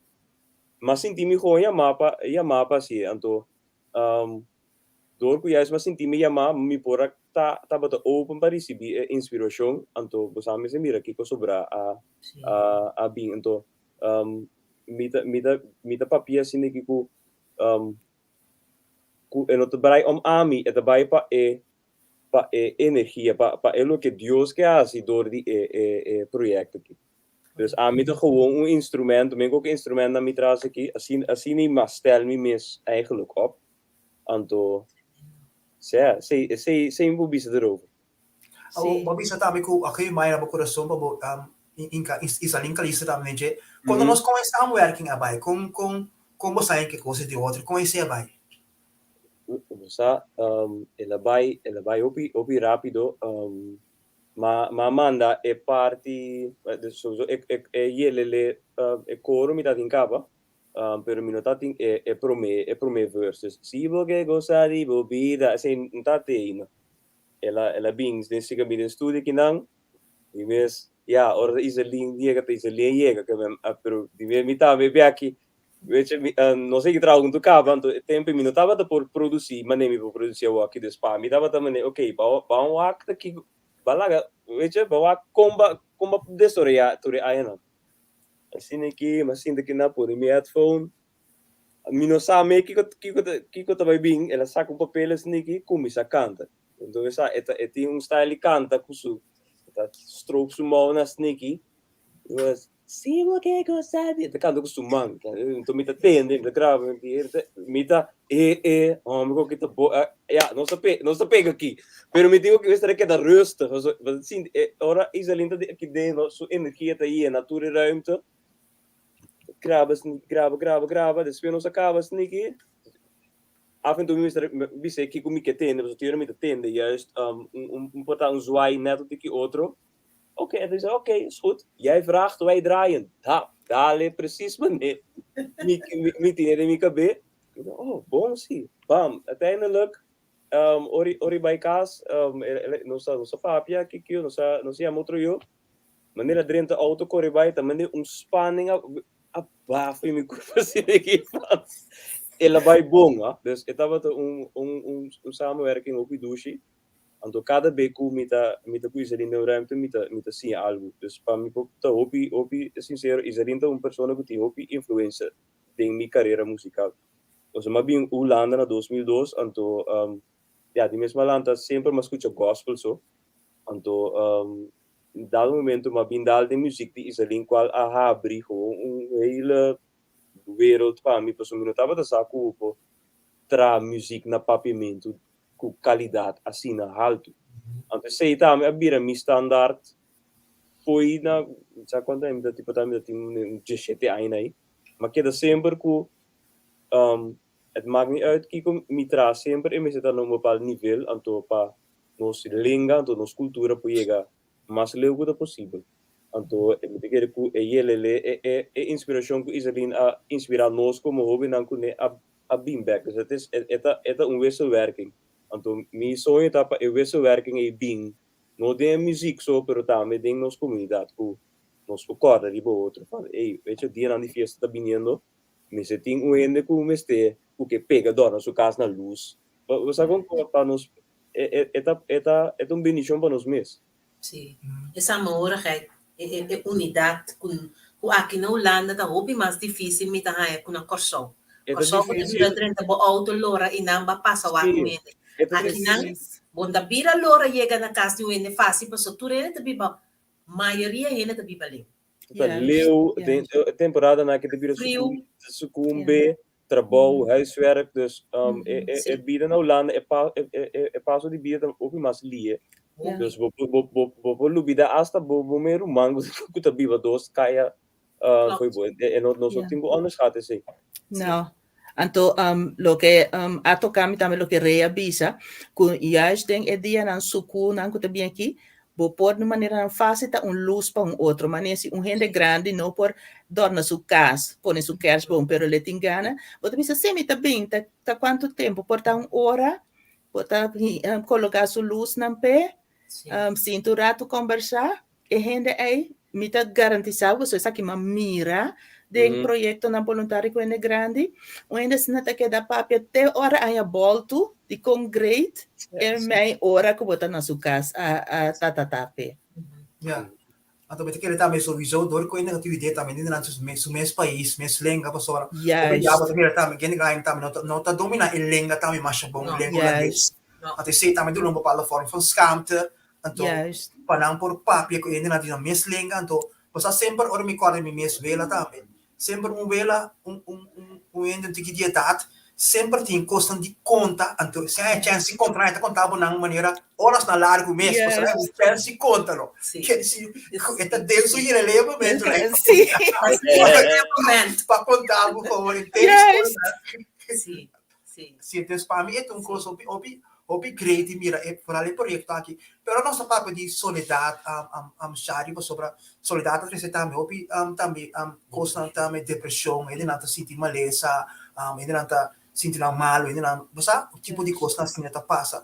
m'a sinti mi gewoon yamá pa hasi. Anto door ku juist m'a sinti mi yamá, mi por a tabata open pa risibí e inspirashon, anto bo sa mester mira kiko sobra a bin. Anto mi ta papia asina aki ku e no ta bai om ami, e ta bai pa e energia, pa e loke Dios ke hasi door di e proyekto aki. Dus ami ta gewoon un instrumento, mi ook instrument na mi tras aki, asina m'a stel mi mes eigenlijk op. Anto, si, si, si, mi por bisa erover. Bo bisa tambe ku oké, mai na bo kurason pa bo inka Isalin Calista tambe dje. Konta nos kon e samenwerking a bai, kon bo sa ke kos di otro, kon esei a bai? Sa, el a bai hopi hopi rápido. M'a manda e parti, so, e yelele, e koro mi tatin kaba, pero mi no tatin e promé verse. "Si bo ke gosa di bo bida", esei no tatin. El a bin den siga mi den studio akinan, i mes, ja, ora Iselin yega, ta Iselin yega, ke men, pero di mi tambe be aki, weet je, no sé ki traha huntu kaba, anto e tempo mi no tabata por produsí manera mi por produsí awor, dus pa mi tabata manera, oké, ban wak aki, balaga, weet je, ban wak kon ba desaroyá tur e añanan. Asina aki, m'a sinta aki na pone mi headphone, mi no sa me kiko ta bai bin, el a saka un papel asina aki, kuminsá kanta. Anto sa, e tin un style di kanta ku su, ta stroke su mouw asina aki, was, "Si bo ke gosa di", ta kanta ku su man, anto mi ta tende, mi ta graba, mi ta e, hòmber ku ta bo, ja, nos ta pega aki, pero mi tin ku mester keda rustig, so, sinti, ora Iselin ta aki den, su energia ta yena tur e ruimte, graba, graba, graba, graba, despues nos a kaba asina aki, af en toe mi mester bisa kiko mi ke tende, pasobra tur mi ta tende juist un por ta un zwaai net un tiki otro. Oké, en toen zei, oké, is goed. Jij vraagt, wij draaien. Da, dale, precies meneer. Mi tin den mi kabes. Oh, bon si. Bam. Uiteindelijk, ori bai kas, nos a papia, kiko, nos a yama otro yo. Manera drenta auto kore bai, ta manera un spanning a bafa in mi kurpa asina aki. El a bai bon, ah. Dus e tabata un samenwerking hopi dushi. Anto kada be ku mi ta ku Iselin den ruimte, mi ta siña algu. Dus pa mi ta hopi hopi sinsero, Iselin ta un persona ku tin hopi influensia den mi karera musikal. Osea, m'a bin Hulanda na 2002, anto ja, di mes malanta semper m'a skucha gospel so. Anto dado momento m'a bin dal den muziek di Iselin, kual a habri gewoon un hele wereld pa mi, pasobra mi no tabata sa ku por traha muziek na papiamentu ku kalidat asina haltu. Anto esei tambe a bira mi standaard foi na sa kuantu aña mi ta tipo mi ta tin un 17 aña ei. Ma keda semper ku het maakt niet uit kiko mi traha, semper e mester ta na un bepaald nivel, anto pa nos lenga, anto nos kultura por yega mas leu ku ta posibel. Anto mi ta kere ku e yelele e inspirashon ku Iselin a inspirá nos komo hóbennan kuné a bin bèk. Dus het is e ta un wisselwerking. Anto mi soño ta pa e wisselwerking ei bin no den muziek so, pero tambe den nos komunidat ku Nos por kòrda riba otro van, ey, weet je, dianan di fiesta ta biniendo, mester tin un hende ku mester ku ke pega dòrna su kas na lus. Bo sa kon pa nos e e ta e ta e ta un bendishon pa nos mes. Sí, e samenhorigheid, e e e unidat ku ku aki na Hulanda ta hopi mas difísil mi ta haña ku na Kòrsou. E ta Kòrsou bo ta difísil. bira drenta bo outo lora i nan ba pasa wak un Sí, hende. e ta Aki nan difísil. bo no ta bira lora yega na kas di un hende fásil pasobra tur hende ta biba Mayoria hende ta biba leu. Ta leu, den e temporadanan ke ta bira Friu. sukumbe, trabou, huiswerk, dus e bida na Hulanda, e paso di bida ta hopi mas lie. Dus bo bo por lubida asta bo mes ruman ku ta biba dos kaya fo'i bo. E nos no tin ku onderschat esei. No. Anto loke a toka mi tambe loke Rey a bisa, ku juist den e dianan sukunan ku ta bin aki, bo por di un maneranan fásil ta un lus pa un otro. Manera si un hende grandi no por dòrna su kas, pone su kerstboom, pero el tin gana, bo ta bisa, sí, mi ta bin, ta ta kuantu tempu? Por ta un ora, bo ta koloká su lusnan p'e, sinta un ratu kòmbersá, E hende ei, mi ta garantisá bo, pasobra esaki mi a mira den proyektonan boluntario ku hende grandi, un hende asina ta keda papia te ora aña bòltu di kon great e mei ora ku bo ta na su kas a a tata tape. Ya. Anto mi ta kere tambe souiso dor ku e negatividad tambe den nan su mes pais, mes lenga pasobra hopi bia bo ta mira tambe kende grandi tambe no ta no ta domina e lenga tambe masha bon, lenga hulandes. Anto esei tambe duna un bepaalde vorm van schaamte. Anto, pa nan por papia ku hendenan di nan mes lenga, anto, bo sa semper ora mi kòrda mi mes wela tambe, semper un wela, un un un un hende un tiki di edat, semper tin kosnan di konta, anto si haña chèns di konta nan e ta konta bo nan manera orasnan largu mes, pasobra e chèns di konta lo, ke si e ta den su yerelé e momento nan e ta konta pa konta bo for henter historia. Sí, entonces pa mi e ta un kos hopi, hopi, hopi great di mira e, foral e proyekto aki. Pero nos ta papia di soledat, Shari, pasobra soledat ta trese tambe hopi tambe kosnan tambe depreshon, hendenan ta sinti malesa, hendenan ta sinti nan malu, hendenan, bo sa, tipo di kosnan asina ta pasa.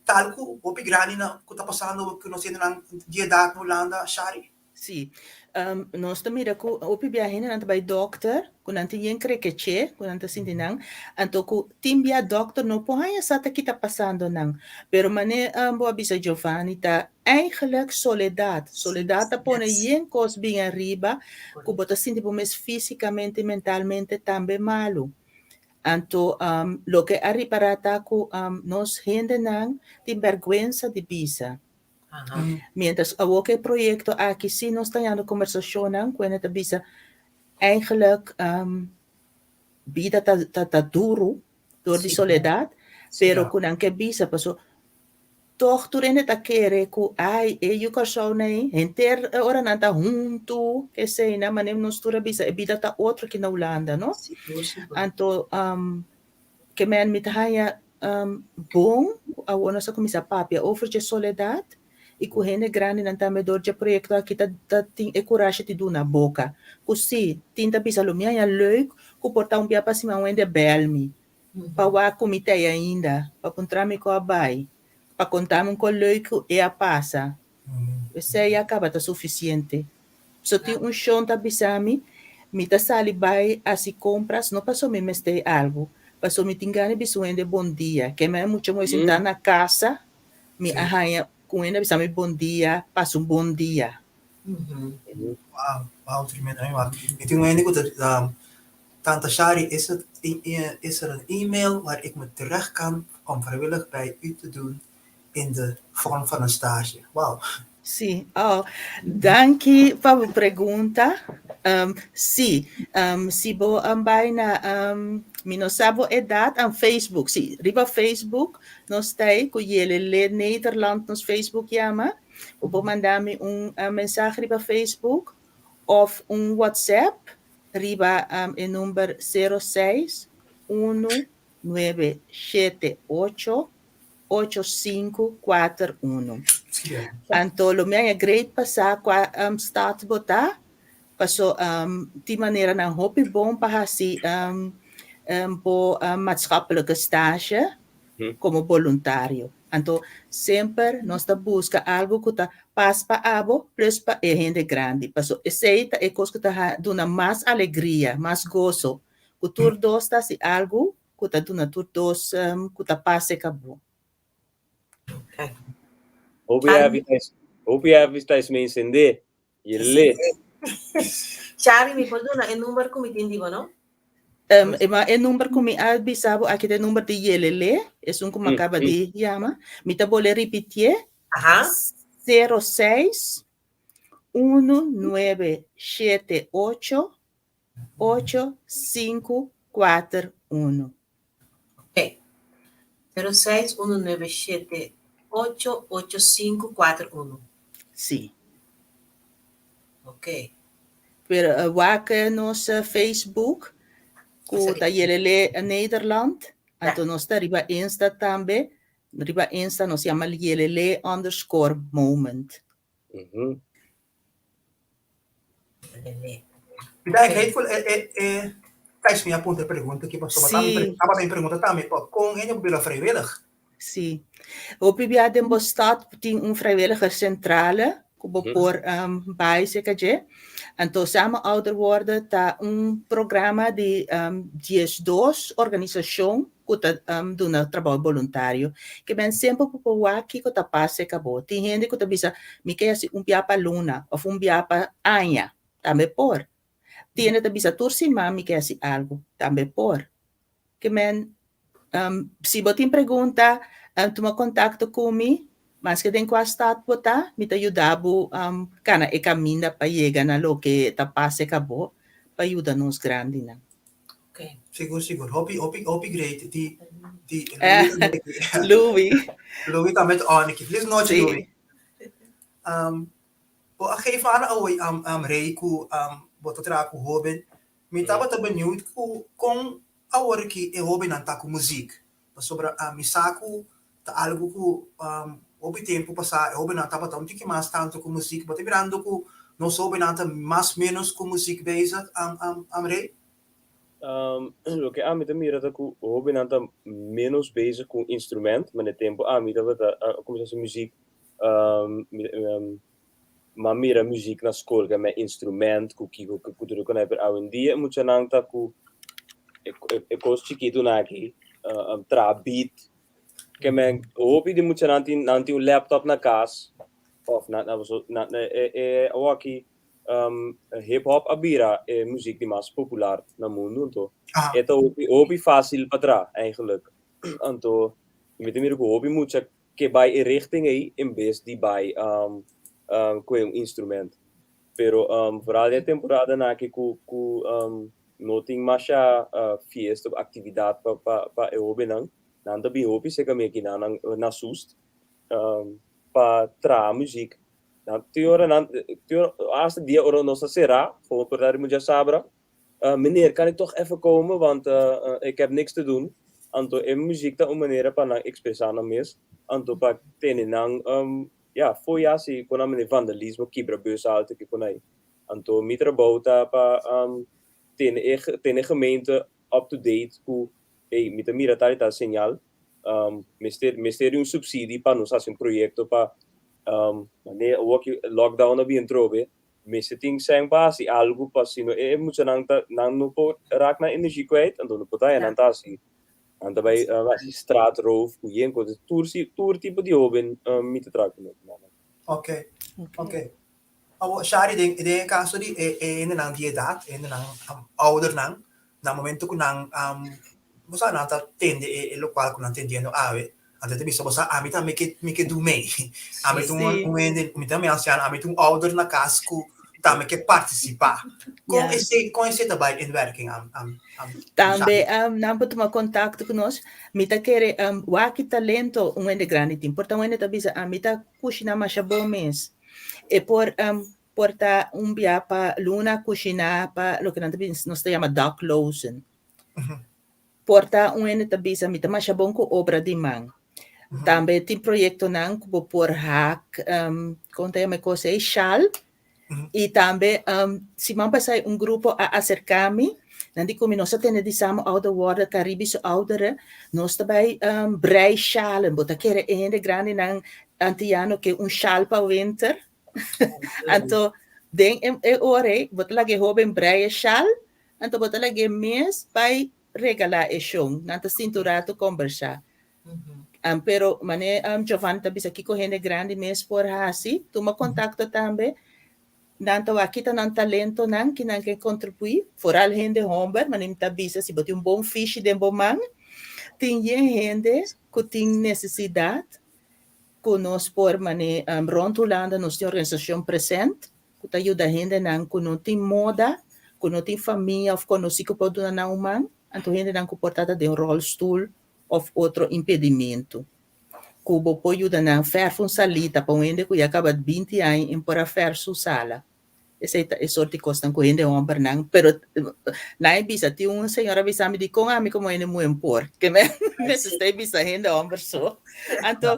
Tal ku hopi grandi na ku ta pasando ku nos hendenan di edat na Hulanda, Shari? Sí. Nos ta mira ku hopi bia hendenan ta bai dòkter, ku nan tin yen krekeché, ku nan ta sinti nan, anto ku tin bia dòkter no por haña sa ta ki ta pasando nan. Pero manera bo a bisa Giovanni ta eigenlijk soledat. Soledat ta pone yen kos bin ariba ku bo ta sinti bo mes físikamente i mentalmente tambe malu. Anto loke a ripará ta ku nos hendenan tin bèrgwensa di bisa. Mientras awor ku e proyekto aki sí nos ta hañando kombersashonnan ku hende ta bisa eigenlijk bida ta ta duru dor di soledat pero ku nan ke bisa paso tòg tur hende ta kere ku ai e yu Kòrsou nei henter e ora nan ta huntu eseinan manera nos tur a bisa e bida ta otro aki na Hulanda no anto Ke men mi ta haña bon ku awor nos a kuminsá papia over dje soledat i ku hende grandinan tambe dor dje proyekto aki ta ta tin e kurashi di duna boka. Ku si, tin ta bisa lo mi haña leuk ku por ta un bia pa siman un hende bèl mi pa wak ku mi ta ei ainda, pa puntra mi ku a bai, pa konta mi un kos leuk ku e a pasa. Esei ya kaba ta sufisiente. So tin un shon ta bisa mi, mi ta sali bai hasi kompras no paso mi mester algu, paso mi tin gana di bisa un hende bon dia. Ke mi a mucha moe sinta na kasa, mi a haña ku un hende a bisa mi bon dia, pasa un bon dia. Wow, wow, tremendo. Mi tin un hende ku ta Tante Shari, is het, is er een e-mail waar ik me terecht kan om vrijwillig bij u te doen in de vorm van een stage? Wow. Sí, oh, danki pa bo pregunta. Sí, si bo bai na, mi no sa bo edat, an Facebook, sí, riba Facebook nos ta ei ku Yelele Nederland nos Facebook yama. Bo por manda mi un mensahe riba Facebook òf un WhatsApp riba e number sero seis unu nuebe shete ocho ocho sinku kuater unu. Anto lo mi haña great pa sa kua stad bo ta, paso tin maneranan hopi bon pa hasi bo maatschappelijke stage komo boluntario. Anto semper nos ta buska algu ku ta pas pa abo plus pa e hende grandi. Paso esei ta e kos ku ta duna mas alegria, mas goso. Ku tur dos ta hasi algu ku ta duna tur dos ku ta pas serka bo. Hopi happy hopi happy ta es me encendé. Yele. Chari, mi por duna e number ku mi tin di bo, no? Ma e number ku mi a bisa bo aki ta e number di Yelele, esun ku mi a kaba di yama. Mi ta bole ripitié. Aha. 06 1978 8541. Ok. 06 1978 8541. Sí. Ok. Pero wak nos Facebook ku ta Yelele Nederland. Anto nos ta riba Insta tambe. Riba Insta nos yama Yelele_moment. Mi ta grateful e e e Thijs mi a puntra e pregunta aki pasobra ta mi tabata mi pregunta tambe pa kon hende por bira vrijwillig. Sí. Hopi bia den bo stad tin un vrijwilligerscentrale ku bo por bai serka dje. Anto Samen Ouder Worden ta un programa di 12 organisashon ku ta duna trabou boluntario. Ke men semper bo por wak kiko ta pas serka bo. Tin hende ku ta bisa mi ke hasi un bia pa luna òf un bia pa aña, tambe por. Tin hende ta bisa tur siman mi ke hasi algu, tambe por. Ke men si bo tin pregunta tuma kontakto ku mi, maske den kua stat bo ta, mi ta yuda bo kana e kaminda pa yega na loke ta pas serka bo pa yuda nos grandinan. Okay. Sigur, sigur. Hopi, hopi, hopi great. Di, di, Louis. Louis tambe ta on aki. Feliz noche, Louis. Bo a geef aan awe um, Ray ku bo ta traha ku hoben. Mi tabata benieuwd ku kon awor ki e hobennan ta ku muziek. Pasobra mi sa ku ta algu ku hopi tempu pasá e hobennan tabata un tiki mas tantu ku muziek. Bo ta mirando ku nos hobennan ta mas ménos ku muziek bezig, Ray? Loke ami ta mira ta ku hobennan ta ménos bezig ku un instrument, ma na e tempu ami tabata a kuminsá hasi muziek, m'a mira muziek na skol ku e instrument ku kiko ku tur e konai, pero awendia e muchanan ta ku e kos chikitunan aki, traha beat, ke men hopi di muchanan tin nan tin un laptop na kas òf nan nan e awor-aki hip hop a bira e muziek di mas popular na mundu anto e ta hopi hopi fácil pa traha eigenlijk anto mi ta mira ku hopi mucha ke bai e richting ei en bes di bai ku e un instrument pero vooral den e temporadanan aki ku ku no tin masha fiesta of aktividat pa pa pa e hobennan nan ta bin hopi serka mi aki nan na Soest pa traha muziek. Nan tin ora nan tin ora hasta dia ora nos a será gewoon por dar mucha sabra meneer kan ik toch even komen want ik heb niks te doen anto e muziek ta un manera pa nan expresa nan mes anto pa tene nan ya fo'i hasi kon nan mane vandalismo kibra bus alto kiko nan anto mi trabou ta pa tene e tene gemeente up to date ku ey mi ta mira tal y tal señal mester mester di un subsidie pa nos hasi un proyecto pa Mane awor ki lockdown a bin trobe, mester tin sèn pa hasi algu pa si no e muchanan ta nan no por rak nan energie kwijt, anto no por ta nan ta hasi nan ta bai hasi straatroof ku yen kos tur si tur tipo di hoben mi ta traha kuné. Ok, ok. Awor Shari den den e kaso di e e hendenan di edat, e hendenan oudernan, na momento ku nan bo sa nan ta tende e e lokual ku nan tendiendo awe, anto e ta bisa bo sa ami tambe ke mi ke du mei, ami ta un hende mi tambe ansiano, ami ta un ouder na kas ku tambe ke partisipá. Kon esei kon esei ta bai in werking am am am Tambe nan por tuma kontakto ku nos. Mi ta kere wak ki talento un hende grandi tin. Por ta un hende ta bisa ami ta kushiná masha bon mes. E por por ta un bia pa luna kushiná pa loke nan ta bisa nos ta yama daklozen. Por ta un hende ta bisa mi ta masha bon ku obra di man. Tambe tin proyektonan ku bo por hak kon ta yama e kos ei shal. I tambe siman pasá un grupo a aserká mi. Nan di ku mi nos a tende di Samen Ouder Worden, Caribische Ouderen, nos ta bai um, brei sjalen. Bo ta kere e hende grandinan antiano ke un sjal pa winter. Anto den e, e ora ei, bo ta laga e hoben brei e sjal, anto bo ta laga e mes bai regalá e shon. Nan ta sinti un rato kombersá. Um, pero mane um, Giovanni ta bisa kiko hende grandi mes por hasi, tuma kontakto tambe. Nan ta wak kita nan talentonan ki nan ke kontribuí, foral hende hòmber, mane mi ta bisa si bo tin un bon fishi den bo man, tin yen hende ku tin nesesidat ku nos por mane rònt Hulanda nos tin organisashon present ku ta yuda hendenan ku no tin moda, ku no tin famia òf konosí ku por duna nan un man, anto hendenan ku por ta ta den ròlstul òf otro impedimentu. Ku bo por yuda nan fèrf un salita pa un hende ku ya kaba 20 aña en por a fèrf su sala. Esei ta e sort di kosnan ku hende hòmbernan, pero nan e bisa, tin un señora a bisa mi dikon ami komo hende muhé por, ke men mester sta e bisa hende hòmber so. Anto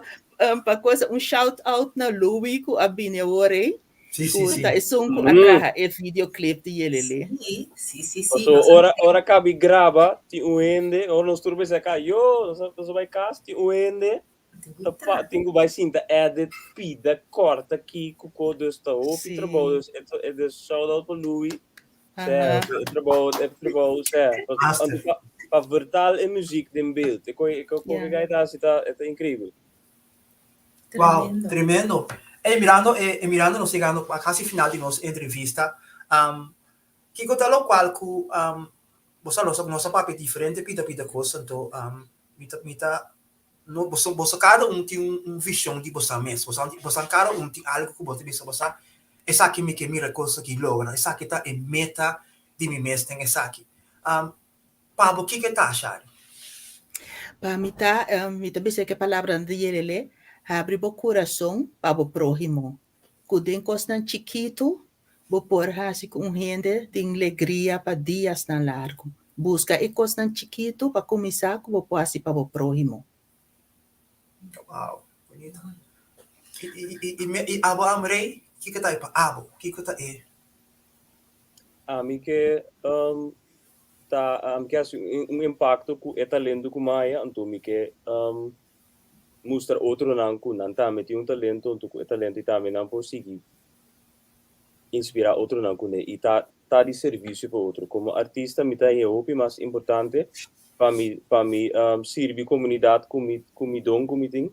pa kosa un shout out na Louie ku a bini awor ei, ku ta esun ku a traha e videoclip di Yelele. Sí, sí, sí, sí. Paso ora ora kabi graba tin un hende, ora nos tur bisa ka, yo, nos a nos a bai kas, tin un hende ta pa tin ku bai sinta edit, pida, kòrta kiko ko, dus ta hopi trabou, dus e e dus shout out pa Louis, sè e trabou e trabou sè anto pa pa vertaal e muziek den beeld, e koi e koi ku e ta hasi ta e ta increibel. Wow, tremendo. Ey mirando e e mirando nos yegando a casi final di nos entrevista, um, kiko ta locual cu um, bo sa nos nos a papia diferente pida pida cos anto um, mi ta mi ta no boso boso cada un tin un un vision di boso mes, boso boso cada un tin algo cu bo ta bisa bo sa esaki mi ke mira cos aki logra, esaki ta e meta di mi mes den esaki. Um, Pa bo kiko e ta, Shari? Pa mi ta, mi ta bisa ke palabranan di Yelele, habri bo kurason pa bo próhimo, ku den kosnan chikitu bo por hasi ku un hende tin legria pa diasnan largu. Buska e kosnan chikitu pa kuminsá ku bo por hasi pa bo próhimo. Wow, bunita. I, i, i, i, i abo, Amrey, kiko ta e pa abo? Kiko ta e? Ami ke um, ta ami ke hasi un impakto ku e talento ku mi haya, anto mi ke um, mustra otronan ku nan tambe tin un talento, anto ku e talento ei tambe nan por sigui inspirá otronan kuné i ta ta di servisio pa otro. Komo artista mi ta haña hopi mas importante pa mi pa mi um, sirbi komunidat ku mi ku mi don ku mi tin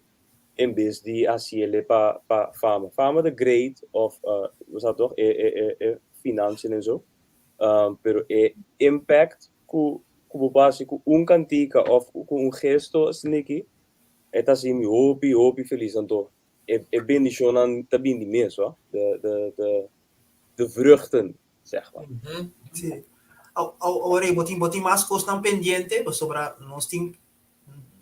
en bes di hasiele pa pa fama. Fama ta great of uh, bo sa toch, e e e e financiën en zo. Um, pero e impact ku ku bo por hasi ku un kantika of ku un gesto asina aki, e ta hasi mi hopi hopi felis. Anto e e bendishonnan ta bin di mes hoor. De de de de vruchten, zeg maar. Sí. Awor bo tin bo tin mas kosnan pendiente pasobra nos tin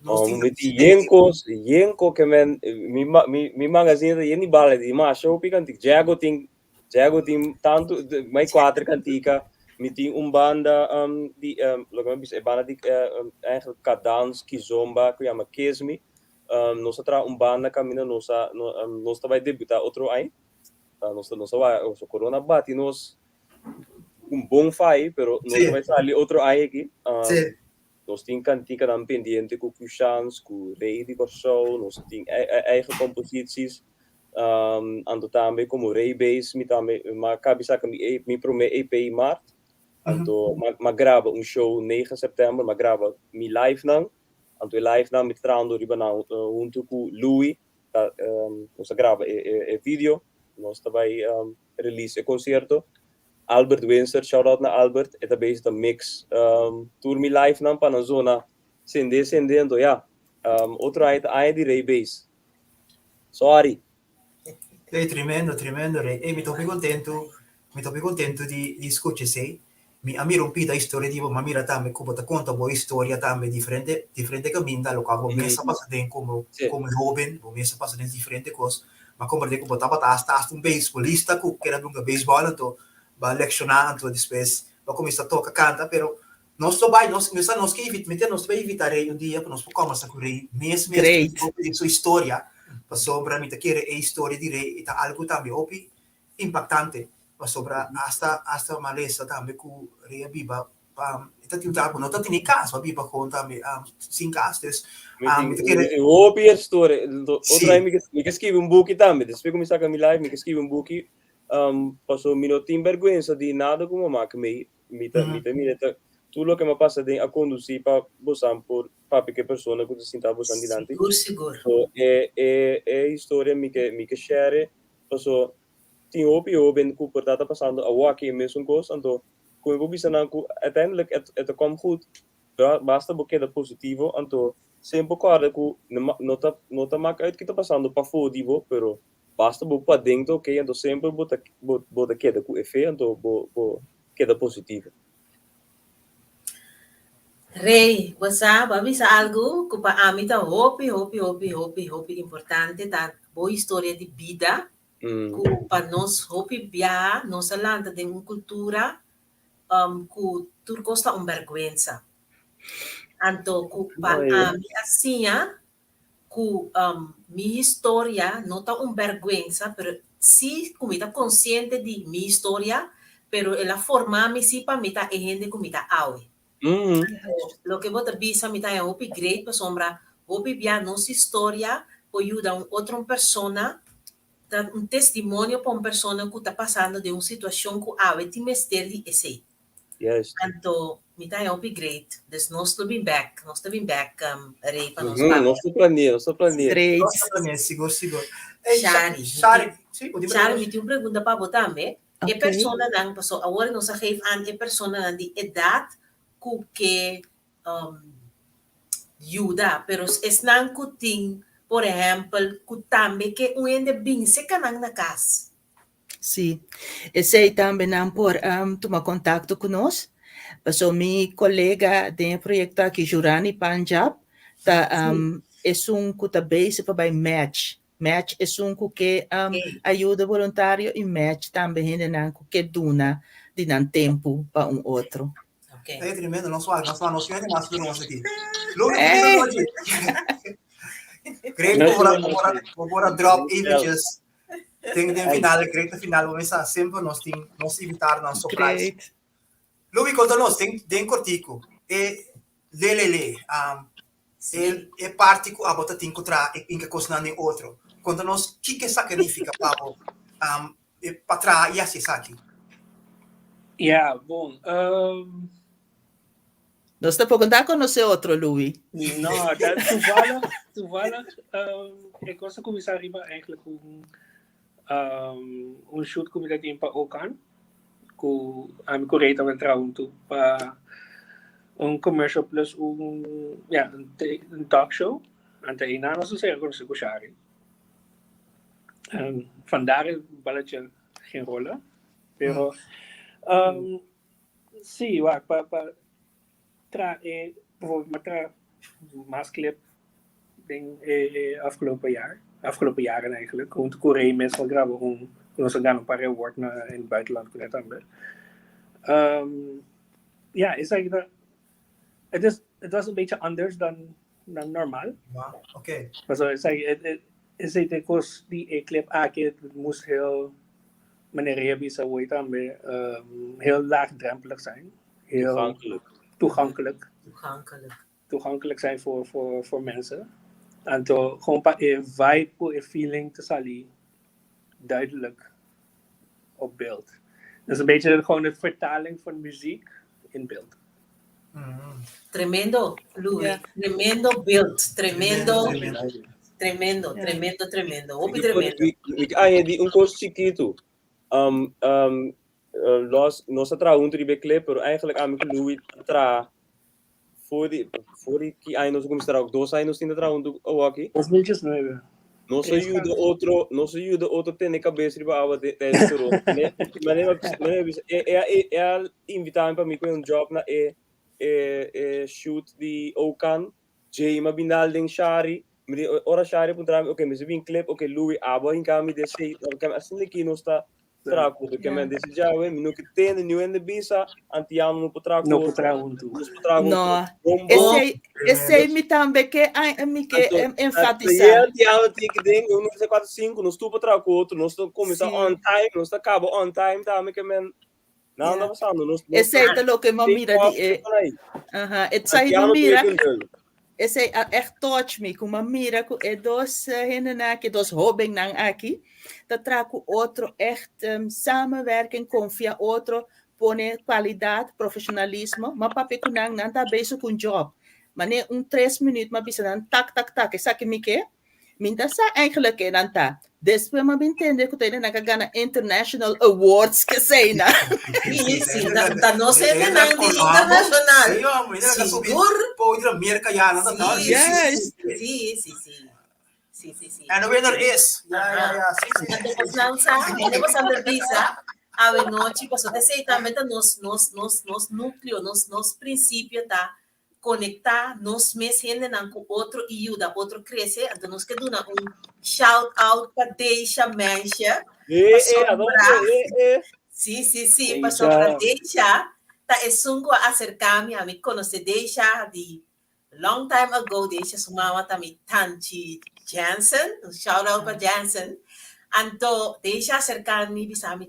nos Oh, tin mi tin yen kos, yen ko ke men mi mi mi magazine ta yen di bala di masha hopi kantika. Jago tin Jago tin tantu mai kuater kantika. Mi tin un banda um, di um, loke mi bisa e banda di uh, eigenlijk kadans kizomba ku yama Kismi. Um, nos a traha un banda kaminda nos a no, um, nos ta bai debuta otro aña. Uh, nos nos a wak so corona bati nos un bon fai, pero nos ta bai sali otro aña aki. Um, Nos tin kantikanan pendiente ku Kushans, ku Rey di Kòrsou, nos tin eigen komposities. Um, anto tambe komo Ray Base, mi tambe m'a kabi saka mi e mi promé EP mart. Anto m'a m'a graba un show 9 sèptèmber, m'a graba mi livenan. Anto e livenan mi ta trahando riba nan huntu ku Louis, ta nos a graba e e e video, nos ta bai release e konsierto. Albert Winser, shout out na Albert, e ta bezig ta mix um, tur mi live nan pa nan zona sende sende, anto ya. Um, otro aña ta aña di Ray Base. Sorry. Ey, tremendo, tremendo, Ray. Ey, mi ta hopi contento, mi ta hopi contento di, di scucha esey. Mi a mira un pida historia di bo, mi a mira tambe cu bo ta conta bo historia tambe diferente, diferente caminda, locual bo mes a pasa den como, como hoben, bo mes a pasa den diferente cos. Mi a comprende cu bo tabata hasta, hasta un beisbolista cu keda dunga beisbol, anto bo a lecciona, anto despues bo a cuminsa toca, canta, pero nos lo bay, nos, mi sa nos ke invita, mi te nos ta bay invita Rey un dia pa nos por combersa cu Rey mes mes Great. hopi su historia, pasobra mi ta kere e historia di Rey ta algo tambe hopi impactante, pasobra hasta, hasta malesa tambe cu Rey a biba. Um, ta tin un no ta tin cas, pa biba gewoon tambe sin cas. Dus mi ta kere hopi historia. Otro mi mi ke skirbi un buki tambe. Despues ku mi saka mi life, mi ke skirbi un buki. Paso mi no tin bergwensa di nada ku mi a maka mei. Mi ta mi ta mira ta tur loke mi a pasa den a kondusí pa bosan por papia ku e persona ku ta sinta bosan dilanti. Sigur, sigur. So e e e historia mi ke mi ke share paso tin hopi hoben ku por ta ta pasando awor aki e mesun kos anto ku mi por bisa nan ku uiteindelijk e e ta kom goed basta bo keda positivo anto semper kòrda ku no ta no ta mak uit ki ta pasando pafó di bo pero basta bo paden ta oké anto semper bo ta bo ta keda ku e fe anto bo bo keda positivo. Rey, bo sa, bo a bisa algu ku pa ami ta hopi, hopi, hopi, hopi, hopi importante, ta bo historia di bida, ku pa nos hopi biaha nos a lanta den un kultura ku tur kos ta un bèrgwensa. Anto ku pa ami a siña ku mi historia no ta un bèrgwensa pero si ku mi ta konsiente di mi historia pero el a forma mi si pa mi ta e hende ku mi ta awe. Loke bo ta bisa mi ta haña hopi great pasobra hopi bia nos historia por yuda un otro un persona, ta un testimonio pa un persona ku ta pasando den un situashon ku awe tin mester di esei. Anto mi ta haña hopi great. Dus nos lo bin bek, nos ta bin bek Rey pa nos papia. Nos ta planea, nos ta planea. Great. Nos ta planea, sigur, sigur. Shari, Shari, si, bo tin Shari, mi tin un pregunta pa bo tambe. E personanan, paso awor nos a geef aan e personanan di edat ku ke yuda, pero esnan ku tin, por ehèmpel, ku tambe ke un hende bin seka nan na kas. Sí, esei tambe nan por tuma kontakto ku nos. Paso mi kolega den e proyekto aki, Jurani Panjab, ta esun ku ta bezig pa bai match Match esun ku ke ayuda boluntario i match tambe hendenan ku ke duna di nan tempu pa un otro. Okay. Ey, tremendo, nos wak, nos wak, nos hende mas duro nos aki. Luego, hey. Great, ora, ora, ora drop eventjes. Den den final, great final, we sa semper nos tin nos invitar nan surprise. Great. Louis, konta nos den den kortico. E lelele, um, E e parti ku abo ta tin ku traha e inka kosnan den otro. Konta nos kiko esaki nifica pa bo pa traha i hasi esaki. Ja, bon. Nos tampoko no ta konosé otro, Louis. No, ta toevallig, toevallig e kos a kuminsá riba eigenlijk un un shoot ku mi ta tin pa Okan. Ku ami ku Rey tabata traha huntu pa un commercial plus un ya un talk show. Anto einan nos a sera konosé ku Shari. En vandaar e balletje ging rollen. Pero si wak pa pa traha e bijvoorbeeld mi a traha mas clip den e afgelopen jaar, afgelopen jaren eigenlijk. Huntu ku Rey mes a graba un ku nos a gana un par di award na in het buitenland kuné tambe. Ja, esaki ta het is het was een beetje anders dan dan normal. Oké. Pasobra esaki esei ta e kos di e clip aki het moest heel meneer Rey a bisa awor tambe heel laagdrempelig zijn. Heel Toegankelijk. toegankelijk. Toegankelijk. Toegankelijk zijn voor, voor, voor mensen. Anto gewoon pa e vibe ku e feeling te sali duidelijk op beeld. Dus een beetje gewoon de vertaling van muziek in beeld. Tremendo, Louis. Ja. Tremendo beeld. Tremendo, Tremendo. tremendo, Ja. tremendo, tremendo. Hopi Mi tremendo. mi ke añadi un kos chikitu. Um, um, los, nos a traha huntu riba e clip, pero eigenlijk ami ku Louis a traha for di, for di ki aña nos a kuminsá traha, dos aña nos tin ta traha huntu awoki. 2019. Nos a Tres yuda aña. otro, nos a yuda otro tene kabes riba awa de, tijdens corona. Mane, mane, mane bisa, e, e, e, e a invitá mi pa mi kohe un job na e, e, e shoot di Okan. Djei mi a bin dal den Shari. Mi di, ora Shari a puntra mi, ok, mi sa bin clip, ok, Louis, abo a hinka mi den sei, asina ki nos ta tra ku otro. Ke men disi djawe, mi no ke tende niun hende bisa, antiano no por tra ku No por otro. traha huntu. Nos por traha ku No, otro. Bon, bon. esei, esei mi tambe ke ai- mi ke Anto, em, ta enfatisá. e antiano tin ki den un, dos, tres, kuater, sinku, nos tur por traha ku otro, nos ta kuminsá Sí. on time, nos ta kaba on time tambe, ke men. Nada no pasando. Nos, nos, Esei ta loke m'a take mira off di e. por ahí. Aha, esei m'a Antiano mira. 2.0. Esei a echt touch me, ku m'a mira ku e dos hendenan aki, dos hóbennan aki, ta traha ku otro echt samenwerking, konfia otro, pone kwalidat, profeshonalismo. M'a papia ku nan, nan ta bezig ku un job. Mane un tres minuut m'a bisa nan tak tak tak, esaki mi ke. Mi ta sa eigenlijk ke nan ta. Despues m'a bin tende ku ta nan ka gana international awards ke esei nan. Sí, sí, ta nos hendenan di internacional. Sí, hombre, nan ka subi Sigur. podio na Merka ya, nan ta ta. Sí, Yes. sí, sí, sí. Sí, sí, sí. And the winner is. Ja, ja, ja. Sí, sí, Anto sí, bos sí. nan sa, hende bos nan ta bisa, awe nochi, pasobra esei tambe ta nos, nos, nos, nos núcleo, nos, nos principio ta konektá nos mes hendenan ku otro i yuda otro krese. Anto nos ke duna un shout out pa Deisha Mensje, Eh, eh, a pasobra, dónde? Eh, eh. sí, sí, sí, pasobra Deisha. Deisha ta esun ku a aserká mi, ami konosé Deisha di long time ago, Deisha su mama ta mi tanchi Jansen, un shout out pa Jansen. Anto Deisha aserká mi bisa mi,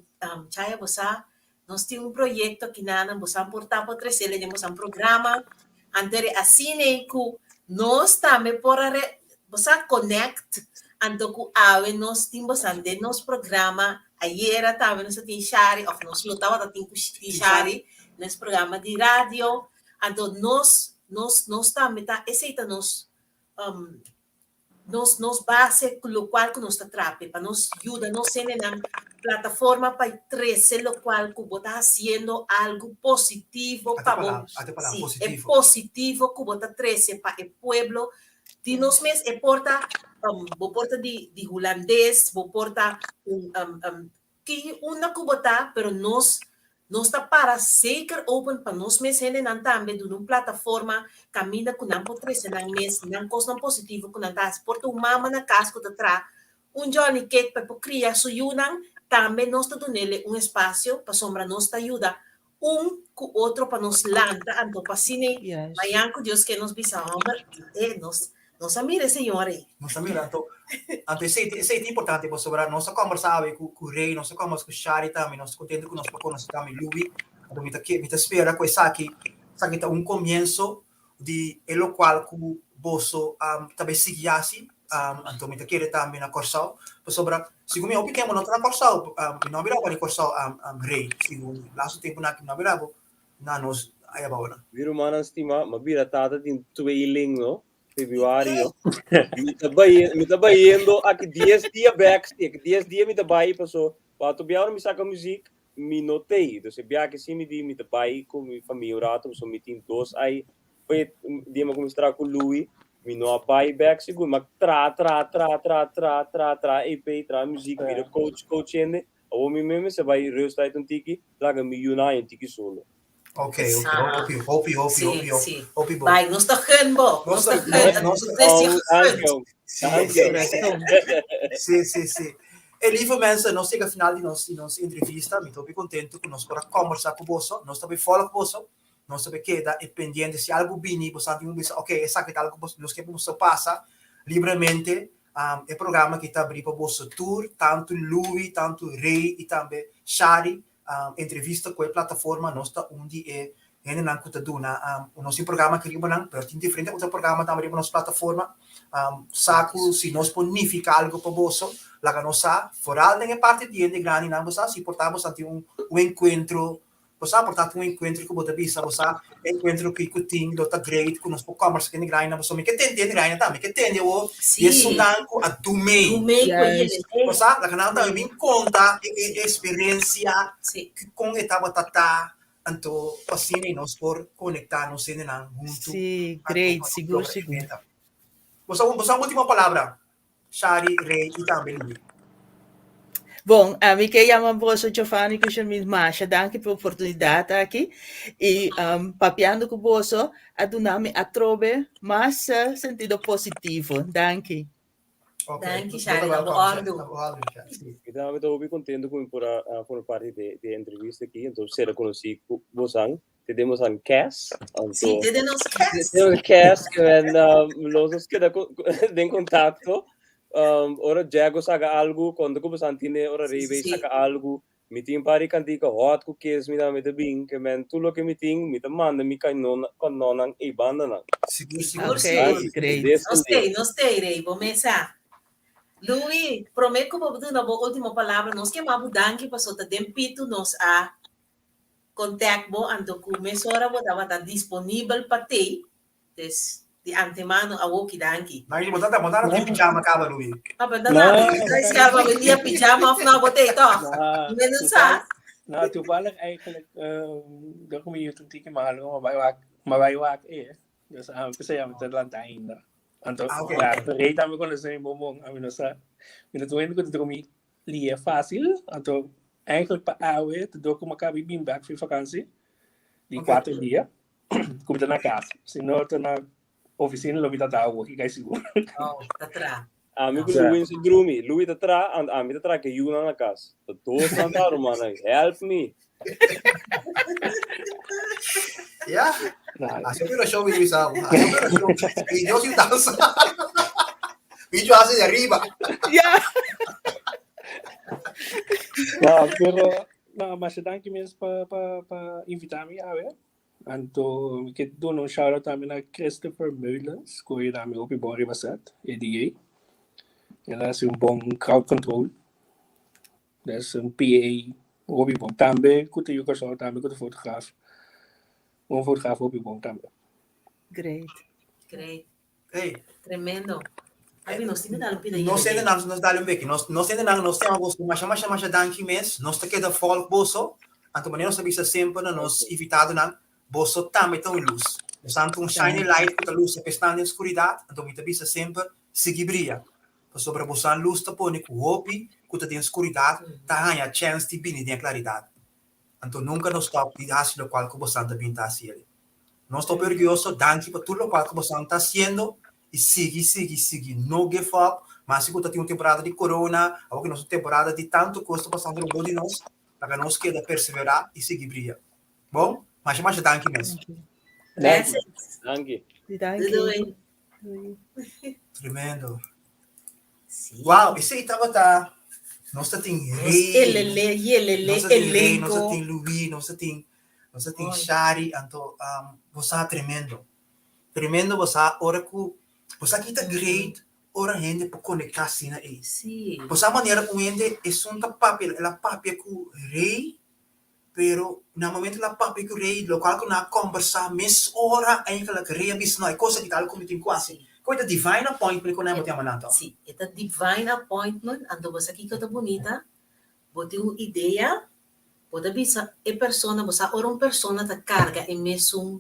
Chaya, bo sa Nos tin un proyecto kinanan bosan por ta por trecele den bosan programa. Anto eri asina ei cu nos tambe por a re, bosa connect anto cu awe nos tin bosan den nos programa. Ayera tambe nos a tin Shari of nos lo tabata tin cu tin Shari nes programa di radio. Anto nos nos nos tambe ta esey ta nos nos nos base ku lokual ku nos ta trape pa nos yuda nos hendenan plataforma pa trese lokual ku bo ta hasiendo algu positivo pa bo si e positivo ku bo ta trese pa e pueblo di nos mes e por ta bo por ta di di hulandes bo por ta un Ki unda ku bo ta, pero nos nos ta para zeker open pa nos mes hendenan tambe duna un plataforma kaminda ku nan por trese nan mes nan kosnan positivo ku nan ta hasi. Por ta un mama na kas ku ta traha un Johnny cake pa e por kria su yunan, tambe nos ta dunele un espasio pasobra nos ta yuda un ku otro pa nos lanta anto pa asina mañan ku Dios ke nos bisa homber e nos nos a mira e señor ei. Nos a mira anto anto esei esei ta importante pasobra nos a kombersa awe ku ku Rey nos a kombersa ku Shari tambe nos ta kontento ku nos por konosé tambe Louis anto mi ta ke mi ta spera ku esaki esaki ta un komienso di e lokual ku boso ta bai sigui hasi, anto mi ta kere tambe na Kòrsou, pasobra segun mi hopi tempu no ta na Kòrsou, mi no a bira bo di Kòrsou Rey, segun lastu tempunan aki mi no a bira bo na nos aya abou nan. Mi rumannan stima, mi a bira tata di un tweeling no, februario, mi ta bai, mi ta bayendo aki dies dia bek, si aki dies dia mi ta bai paso, pa biaha ora mi saka muzik, Mi no tei, dus e biaha si mi di mi ta bai ku mi famia un rato pasobra mi tin dos ai p'e dia mi a kuminsá traha ku Louis mi no a bai bek sigur mi a traha traha traha traha traha traha traha EP traha muzik bira coach coach hende awor mi mes mester bai rust uit un tiki laga mi yunan haña un tiki solo. Ok, ok, hopi, hopi, hopi, Sí, hopi, sí. hopi bon. Bai, nos ta gun bo. Nos Nos ta ta- gun. nos ta- Nos Oh, ta dank gun. je. Sí, Dank je. Sí, sí, sí. E lieve mensen, nos chega final di nos, di nos entrevista. Mi ta hopi contento cu nos por a conversa cu boso. Nos ta bay follow cu boso. Nos ta bay keda e pendiente. Si algo bini, boso tin un bisa, ok, esaki ta algo cu nos ke pa boso pasa libremente. E programa aki ta abri pa boso tur, tanto Louis, tanto Ray y tambe Shari. Entrevista cu e plataforma, nos ta un di e hendenan cu ta duna, nos tin programa aki riba nan, pero tin diferente otro programa tambe riba nos plataforma. Sa cu si nos por nifica algo pa boso, laga nos sa, vooral den e parti di hende grandinan, bo sa, si por ta bo sa tin un encuentro, bo sa, por ta tin un encuentro cu bo ta bisa, bo sa, e encuentro ki cu tin lo ta great cu nos por combersa cu hende grandinan, pasobra mi ke tende hende grandinan tambe, mi ke tende awor Sí. di esunnan cu a dumei. Dumei cu Juist. yele. Bo sa, laga nan tambe bin conta e e experiencia Sí. con e tabata ta, anto pa asina nos por conecta nos hendenan hunto. Sí, Anto great, pa nos sigur, logra e sigur. meta. Bo sa, bo sa un ultimo palabra, Shari, Rey y tambe Lili. Bon, ami ke yama boso Giovanni ku Shermin masha danki pa e oportunidat aki i papiando ku boso a duna mi atrobe mas sentido positivo. Danki. Danki Shari, na bo ordu. Mi tambe ta hopi contento cu mi por a forma parti di e entrevista aki, enton ser conoci cu bosan. Te den bosan cas. Anto, Sí, te den nos cas. Te den nos cas, que men, los nos queda den contacto. Ora Jago saca algo, cuando ku bosan tine, ora Rebe saca algo. Mi tin par di kantika hot ku kes mi tambe ta bin, ke men tur loke mi tin mi ta manda mi kanonnan ei bandanan. Sigur, sigur. Ok, Danki. great. Des Nos un dia. tei, nos tei, Rey, bo mesa. Louis, promé ku bo duna bo último palabra, nos ke mabu danki pasobra ta den pitu nos a contact bo anto ku mesora bo tabata disponibel pa tei. Dus di antemano awoki danki. Danki bo tata, bo tata tin pijama kaba Louis. Ah, pero no, no, no, dia pijama of no, bo tei toch? Menos sa. Nou, toevallig eigenlijk, um, door mijn YouTube tiki malo, maar bij wak, maar bij wak eh. Dus aan um, pensei aan te lanta ainda. Anto, Ah, oké. ja, rei tambe conoce mi bonbon, a mi no sa. Mi no tuwendo ku dromi lie fácil, anto eigenlijk pa awe, te door ku makabi bin back voor vakantie, di Oké. 4 dia. Ku mi ta na kas. Si no ta na oficina lo mi ta ta awo, ki sigur. Oh, ta tra. Ami ku Ja. Louis no drumi. Louis ta tra, and ami ta tra ke yunan na kas. Ta dos nan ta rumannan. Help me. Ja, Nou, así pero show mi Luis amo. Así pero show. Y yo sin danza. Bicho hace de arriba. Ja. Nou, pero nou, masha danki mes pa pa pa invita mi awe. Anto mi ke duna un shout out tambe na Christopher Meulens, ku a yuda mi hopi bon riba set, e DJ. El a hasi un bon crowd control. Dus un PA hopi bon. Tambe ku ta yu Kòrsou, tambe ku ta fotograaf. Un fotograaf hopi bon tambe. Great. Great. Hey. Tremendo. Abi, nos tin ku dal un pida Nos yele. hende nan, nos dal un beki. Nos, nos hende nan, nos tema boso masha, masha, masha danki mes. Nos ta keda volg boso. Anto manera nos ta bisa semper na nos invitadonan, boso tambe ta un lus. Nos tanto un shining light ku ta lusa pa esnan den skuridat. Anto mi ta bisa semper, sigui bria. Pasobra bosan lus ta pone ku hopi ku ta den skuridat ta haña chèns di bini den e klaridat. Anto nunka no stòp di hasi lokual ku bosan ta bin ta hasi el. Nos ta hopi orguyoso, danki pa tur lokual ku bosan ta hasiendo i sigui, sigui, sigui, no give up, mas si ku ta tin un temporada di corona, awor ku nos un temporada di tantu kos ta pasando rondó di nos, laga nos keda perseverá i sigui bria. Bon, masha masha danki mes. Blessings. Danki. Danki. Doei. Doei. Tremendo. Sí. Wow, esei tabata nos ta tin Nos rey, elele, yelele, nos ta tin rey, nos ta elenco. tin Louis, nos ta tin nos ta tin Mooi. Shari, anto um, bo sa tremendo. Tremendo bo sa ora ku bo sa kita great ora hende por konektá asina ei. Sí. Bo sa manera un hende esun ta papia, el a papia ku rey, pero na momento el a papia ku rey, lokual ku nan a kombersá mes ora eigenlijk rey a bisa no e kos aki ta algu ku mi tin ku hasi. Koe ta divine appointment ku nan bo tin a maná tòg? Sí, e ta divine appointment, anto bo sa kiko ta bunita? Bo tin un idea, bo ta bisa e persona, bo sa ora un persona ta karga e mesun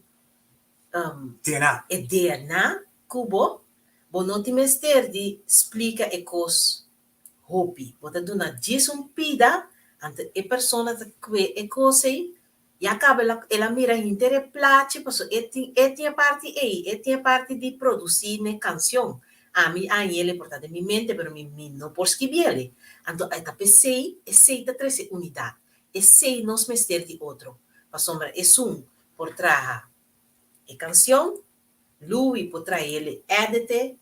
DNA. E DNA ku bo, bo no tin mester di splika e kos hopi. Bo ta duna djis un pida, anto e persona ta kue e kos ei, ya kaba el a el a mira hinter e plachi pasobra e tin e tin e parti ei, e tin e parti di produsí n'e kanshon. Ami a hañ'el e por ta den mi mente pero mi mi no por skibiel. Anto e ta p'esei, esei ta trese unidat. Esei nos mester di otro, pasobra esun por traha e canción, Louis por traha el edite,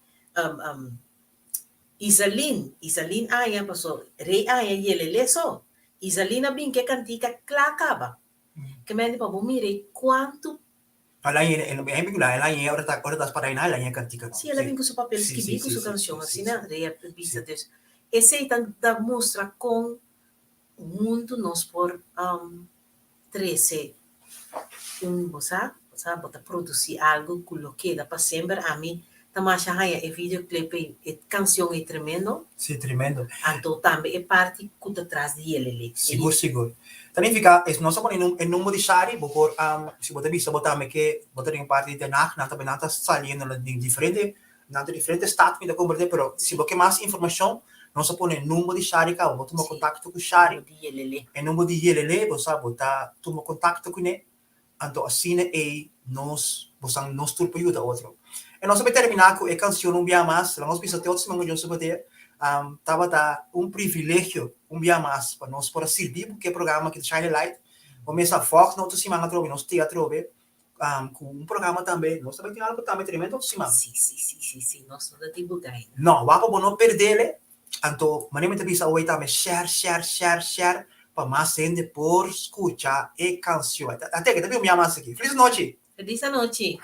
Izaline, Izaline aña paso Rey aña yelele so, Izaline a bin ke cantica cla caba. Ke mende pa bo mira e cuanto. El a yena, el a bin el a yena ora ta ora ta para el a yena cantica no. Si, el a bin cu su papel skibi cu su cancion asina Rey a bisa dus esey ta mustra con huntu nos por trese un bo sa, bo sa bo ta produci algo cu lo keda pa semper, ami ta masha haña e videoclip ei, e cancion ei tremendo. Si, tremendo. Anto tambe e parti cu ta tras di yelele. Sigur, sigur. Ta nifica, es nos a pone e number di Shari, bo por, si bo ta bisa bo tambe ke bo ta den parti di Den Haag, nan ta nan ta saliendo na den diferente, nan ta diferente stad mi ta komprende, pero si bo ke mas informacion, nos a pone e number di Shari caba, bo tuma contacto cu Shari. Number di Yelele. E number di Yelele, bo sa, bo ta tuma contacto cune, anto asina ey nos, bo sa, nos tur por yuda otro. E nos a bay termina cu e cancion un bia mas, laga nos bisa te otro siman cu Dios ta poder, tabata un privilegio un bia mas pa nos por a sirbi bo cu e programa aki di Shine a Light. Bo mester a volg na otro siman atrobe, nos te atrobe Ku un programa tambe, nos ta bai tin algu tambe tremendo otro siman. Si, si, si, si, si, nos no ta divulga ainda. No, wak pa bo no perdele, anto manera mi ta bisa awey tambe, share, share, share, share, pa mas hende por skucha e kanshon. Ate ke ta bin mi ama aki. Felis nochi. Felis anochi.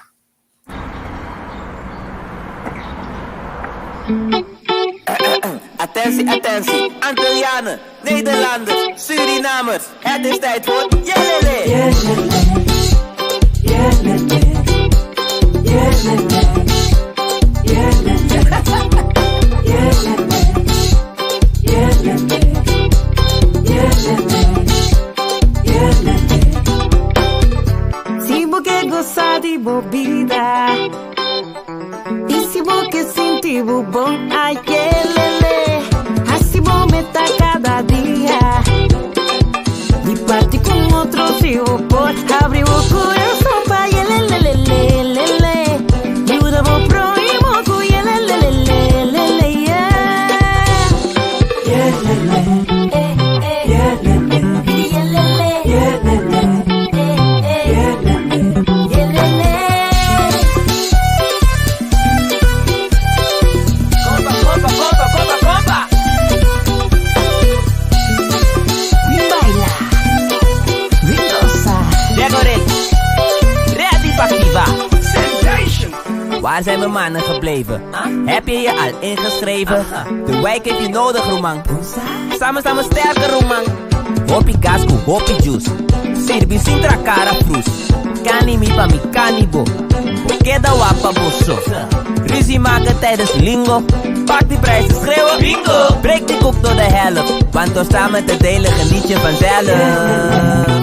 Attentie, attentie, Antillianen, Nederlanders, Surinamers. Het is tijd voor Jelele. Si bo ke gosa di bo bida I si bo ke sinti bo bon Ayelele Hasi bo meta kada dia Di parti ku otro si bo por Habri bo kurason pa yelelelelelele Yuda bo prohimo ku yelelelelelele yeah Yelele eh eh Yelele Yelele Yelele eh eh Yelele Yelele Kompa, kompa, kompa, kompa, kompa. Baila, goza. Decorate. Ready pa Viva. Waar zijn mijn mannen gebleven? Heb je je al ingeschreven? De wijk heeft je nodig, Roman. Samen staan we sterker, Roman. Hopi gas ku hopi juice. Sirbi sintra cara frus. Kani mi pa mi kanibo. Keda wapa boso. Ruzie maken tijdens lingo. Pak die prijzen, schreeuwen. Bingo! Breek die koek door de helft. Want door samen te delen geniet je vanzelf.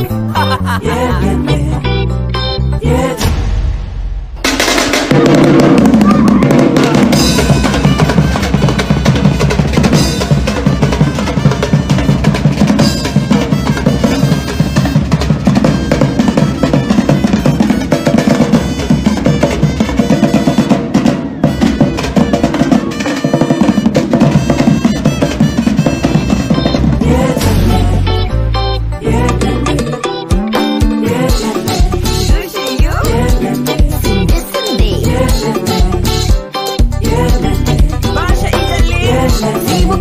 Si bo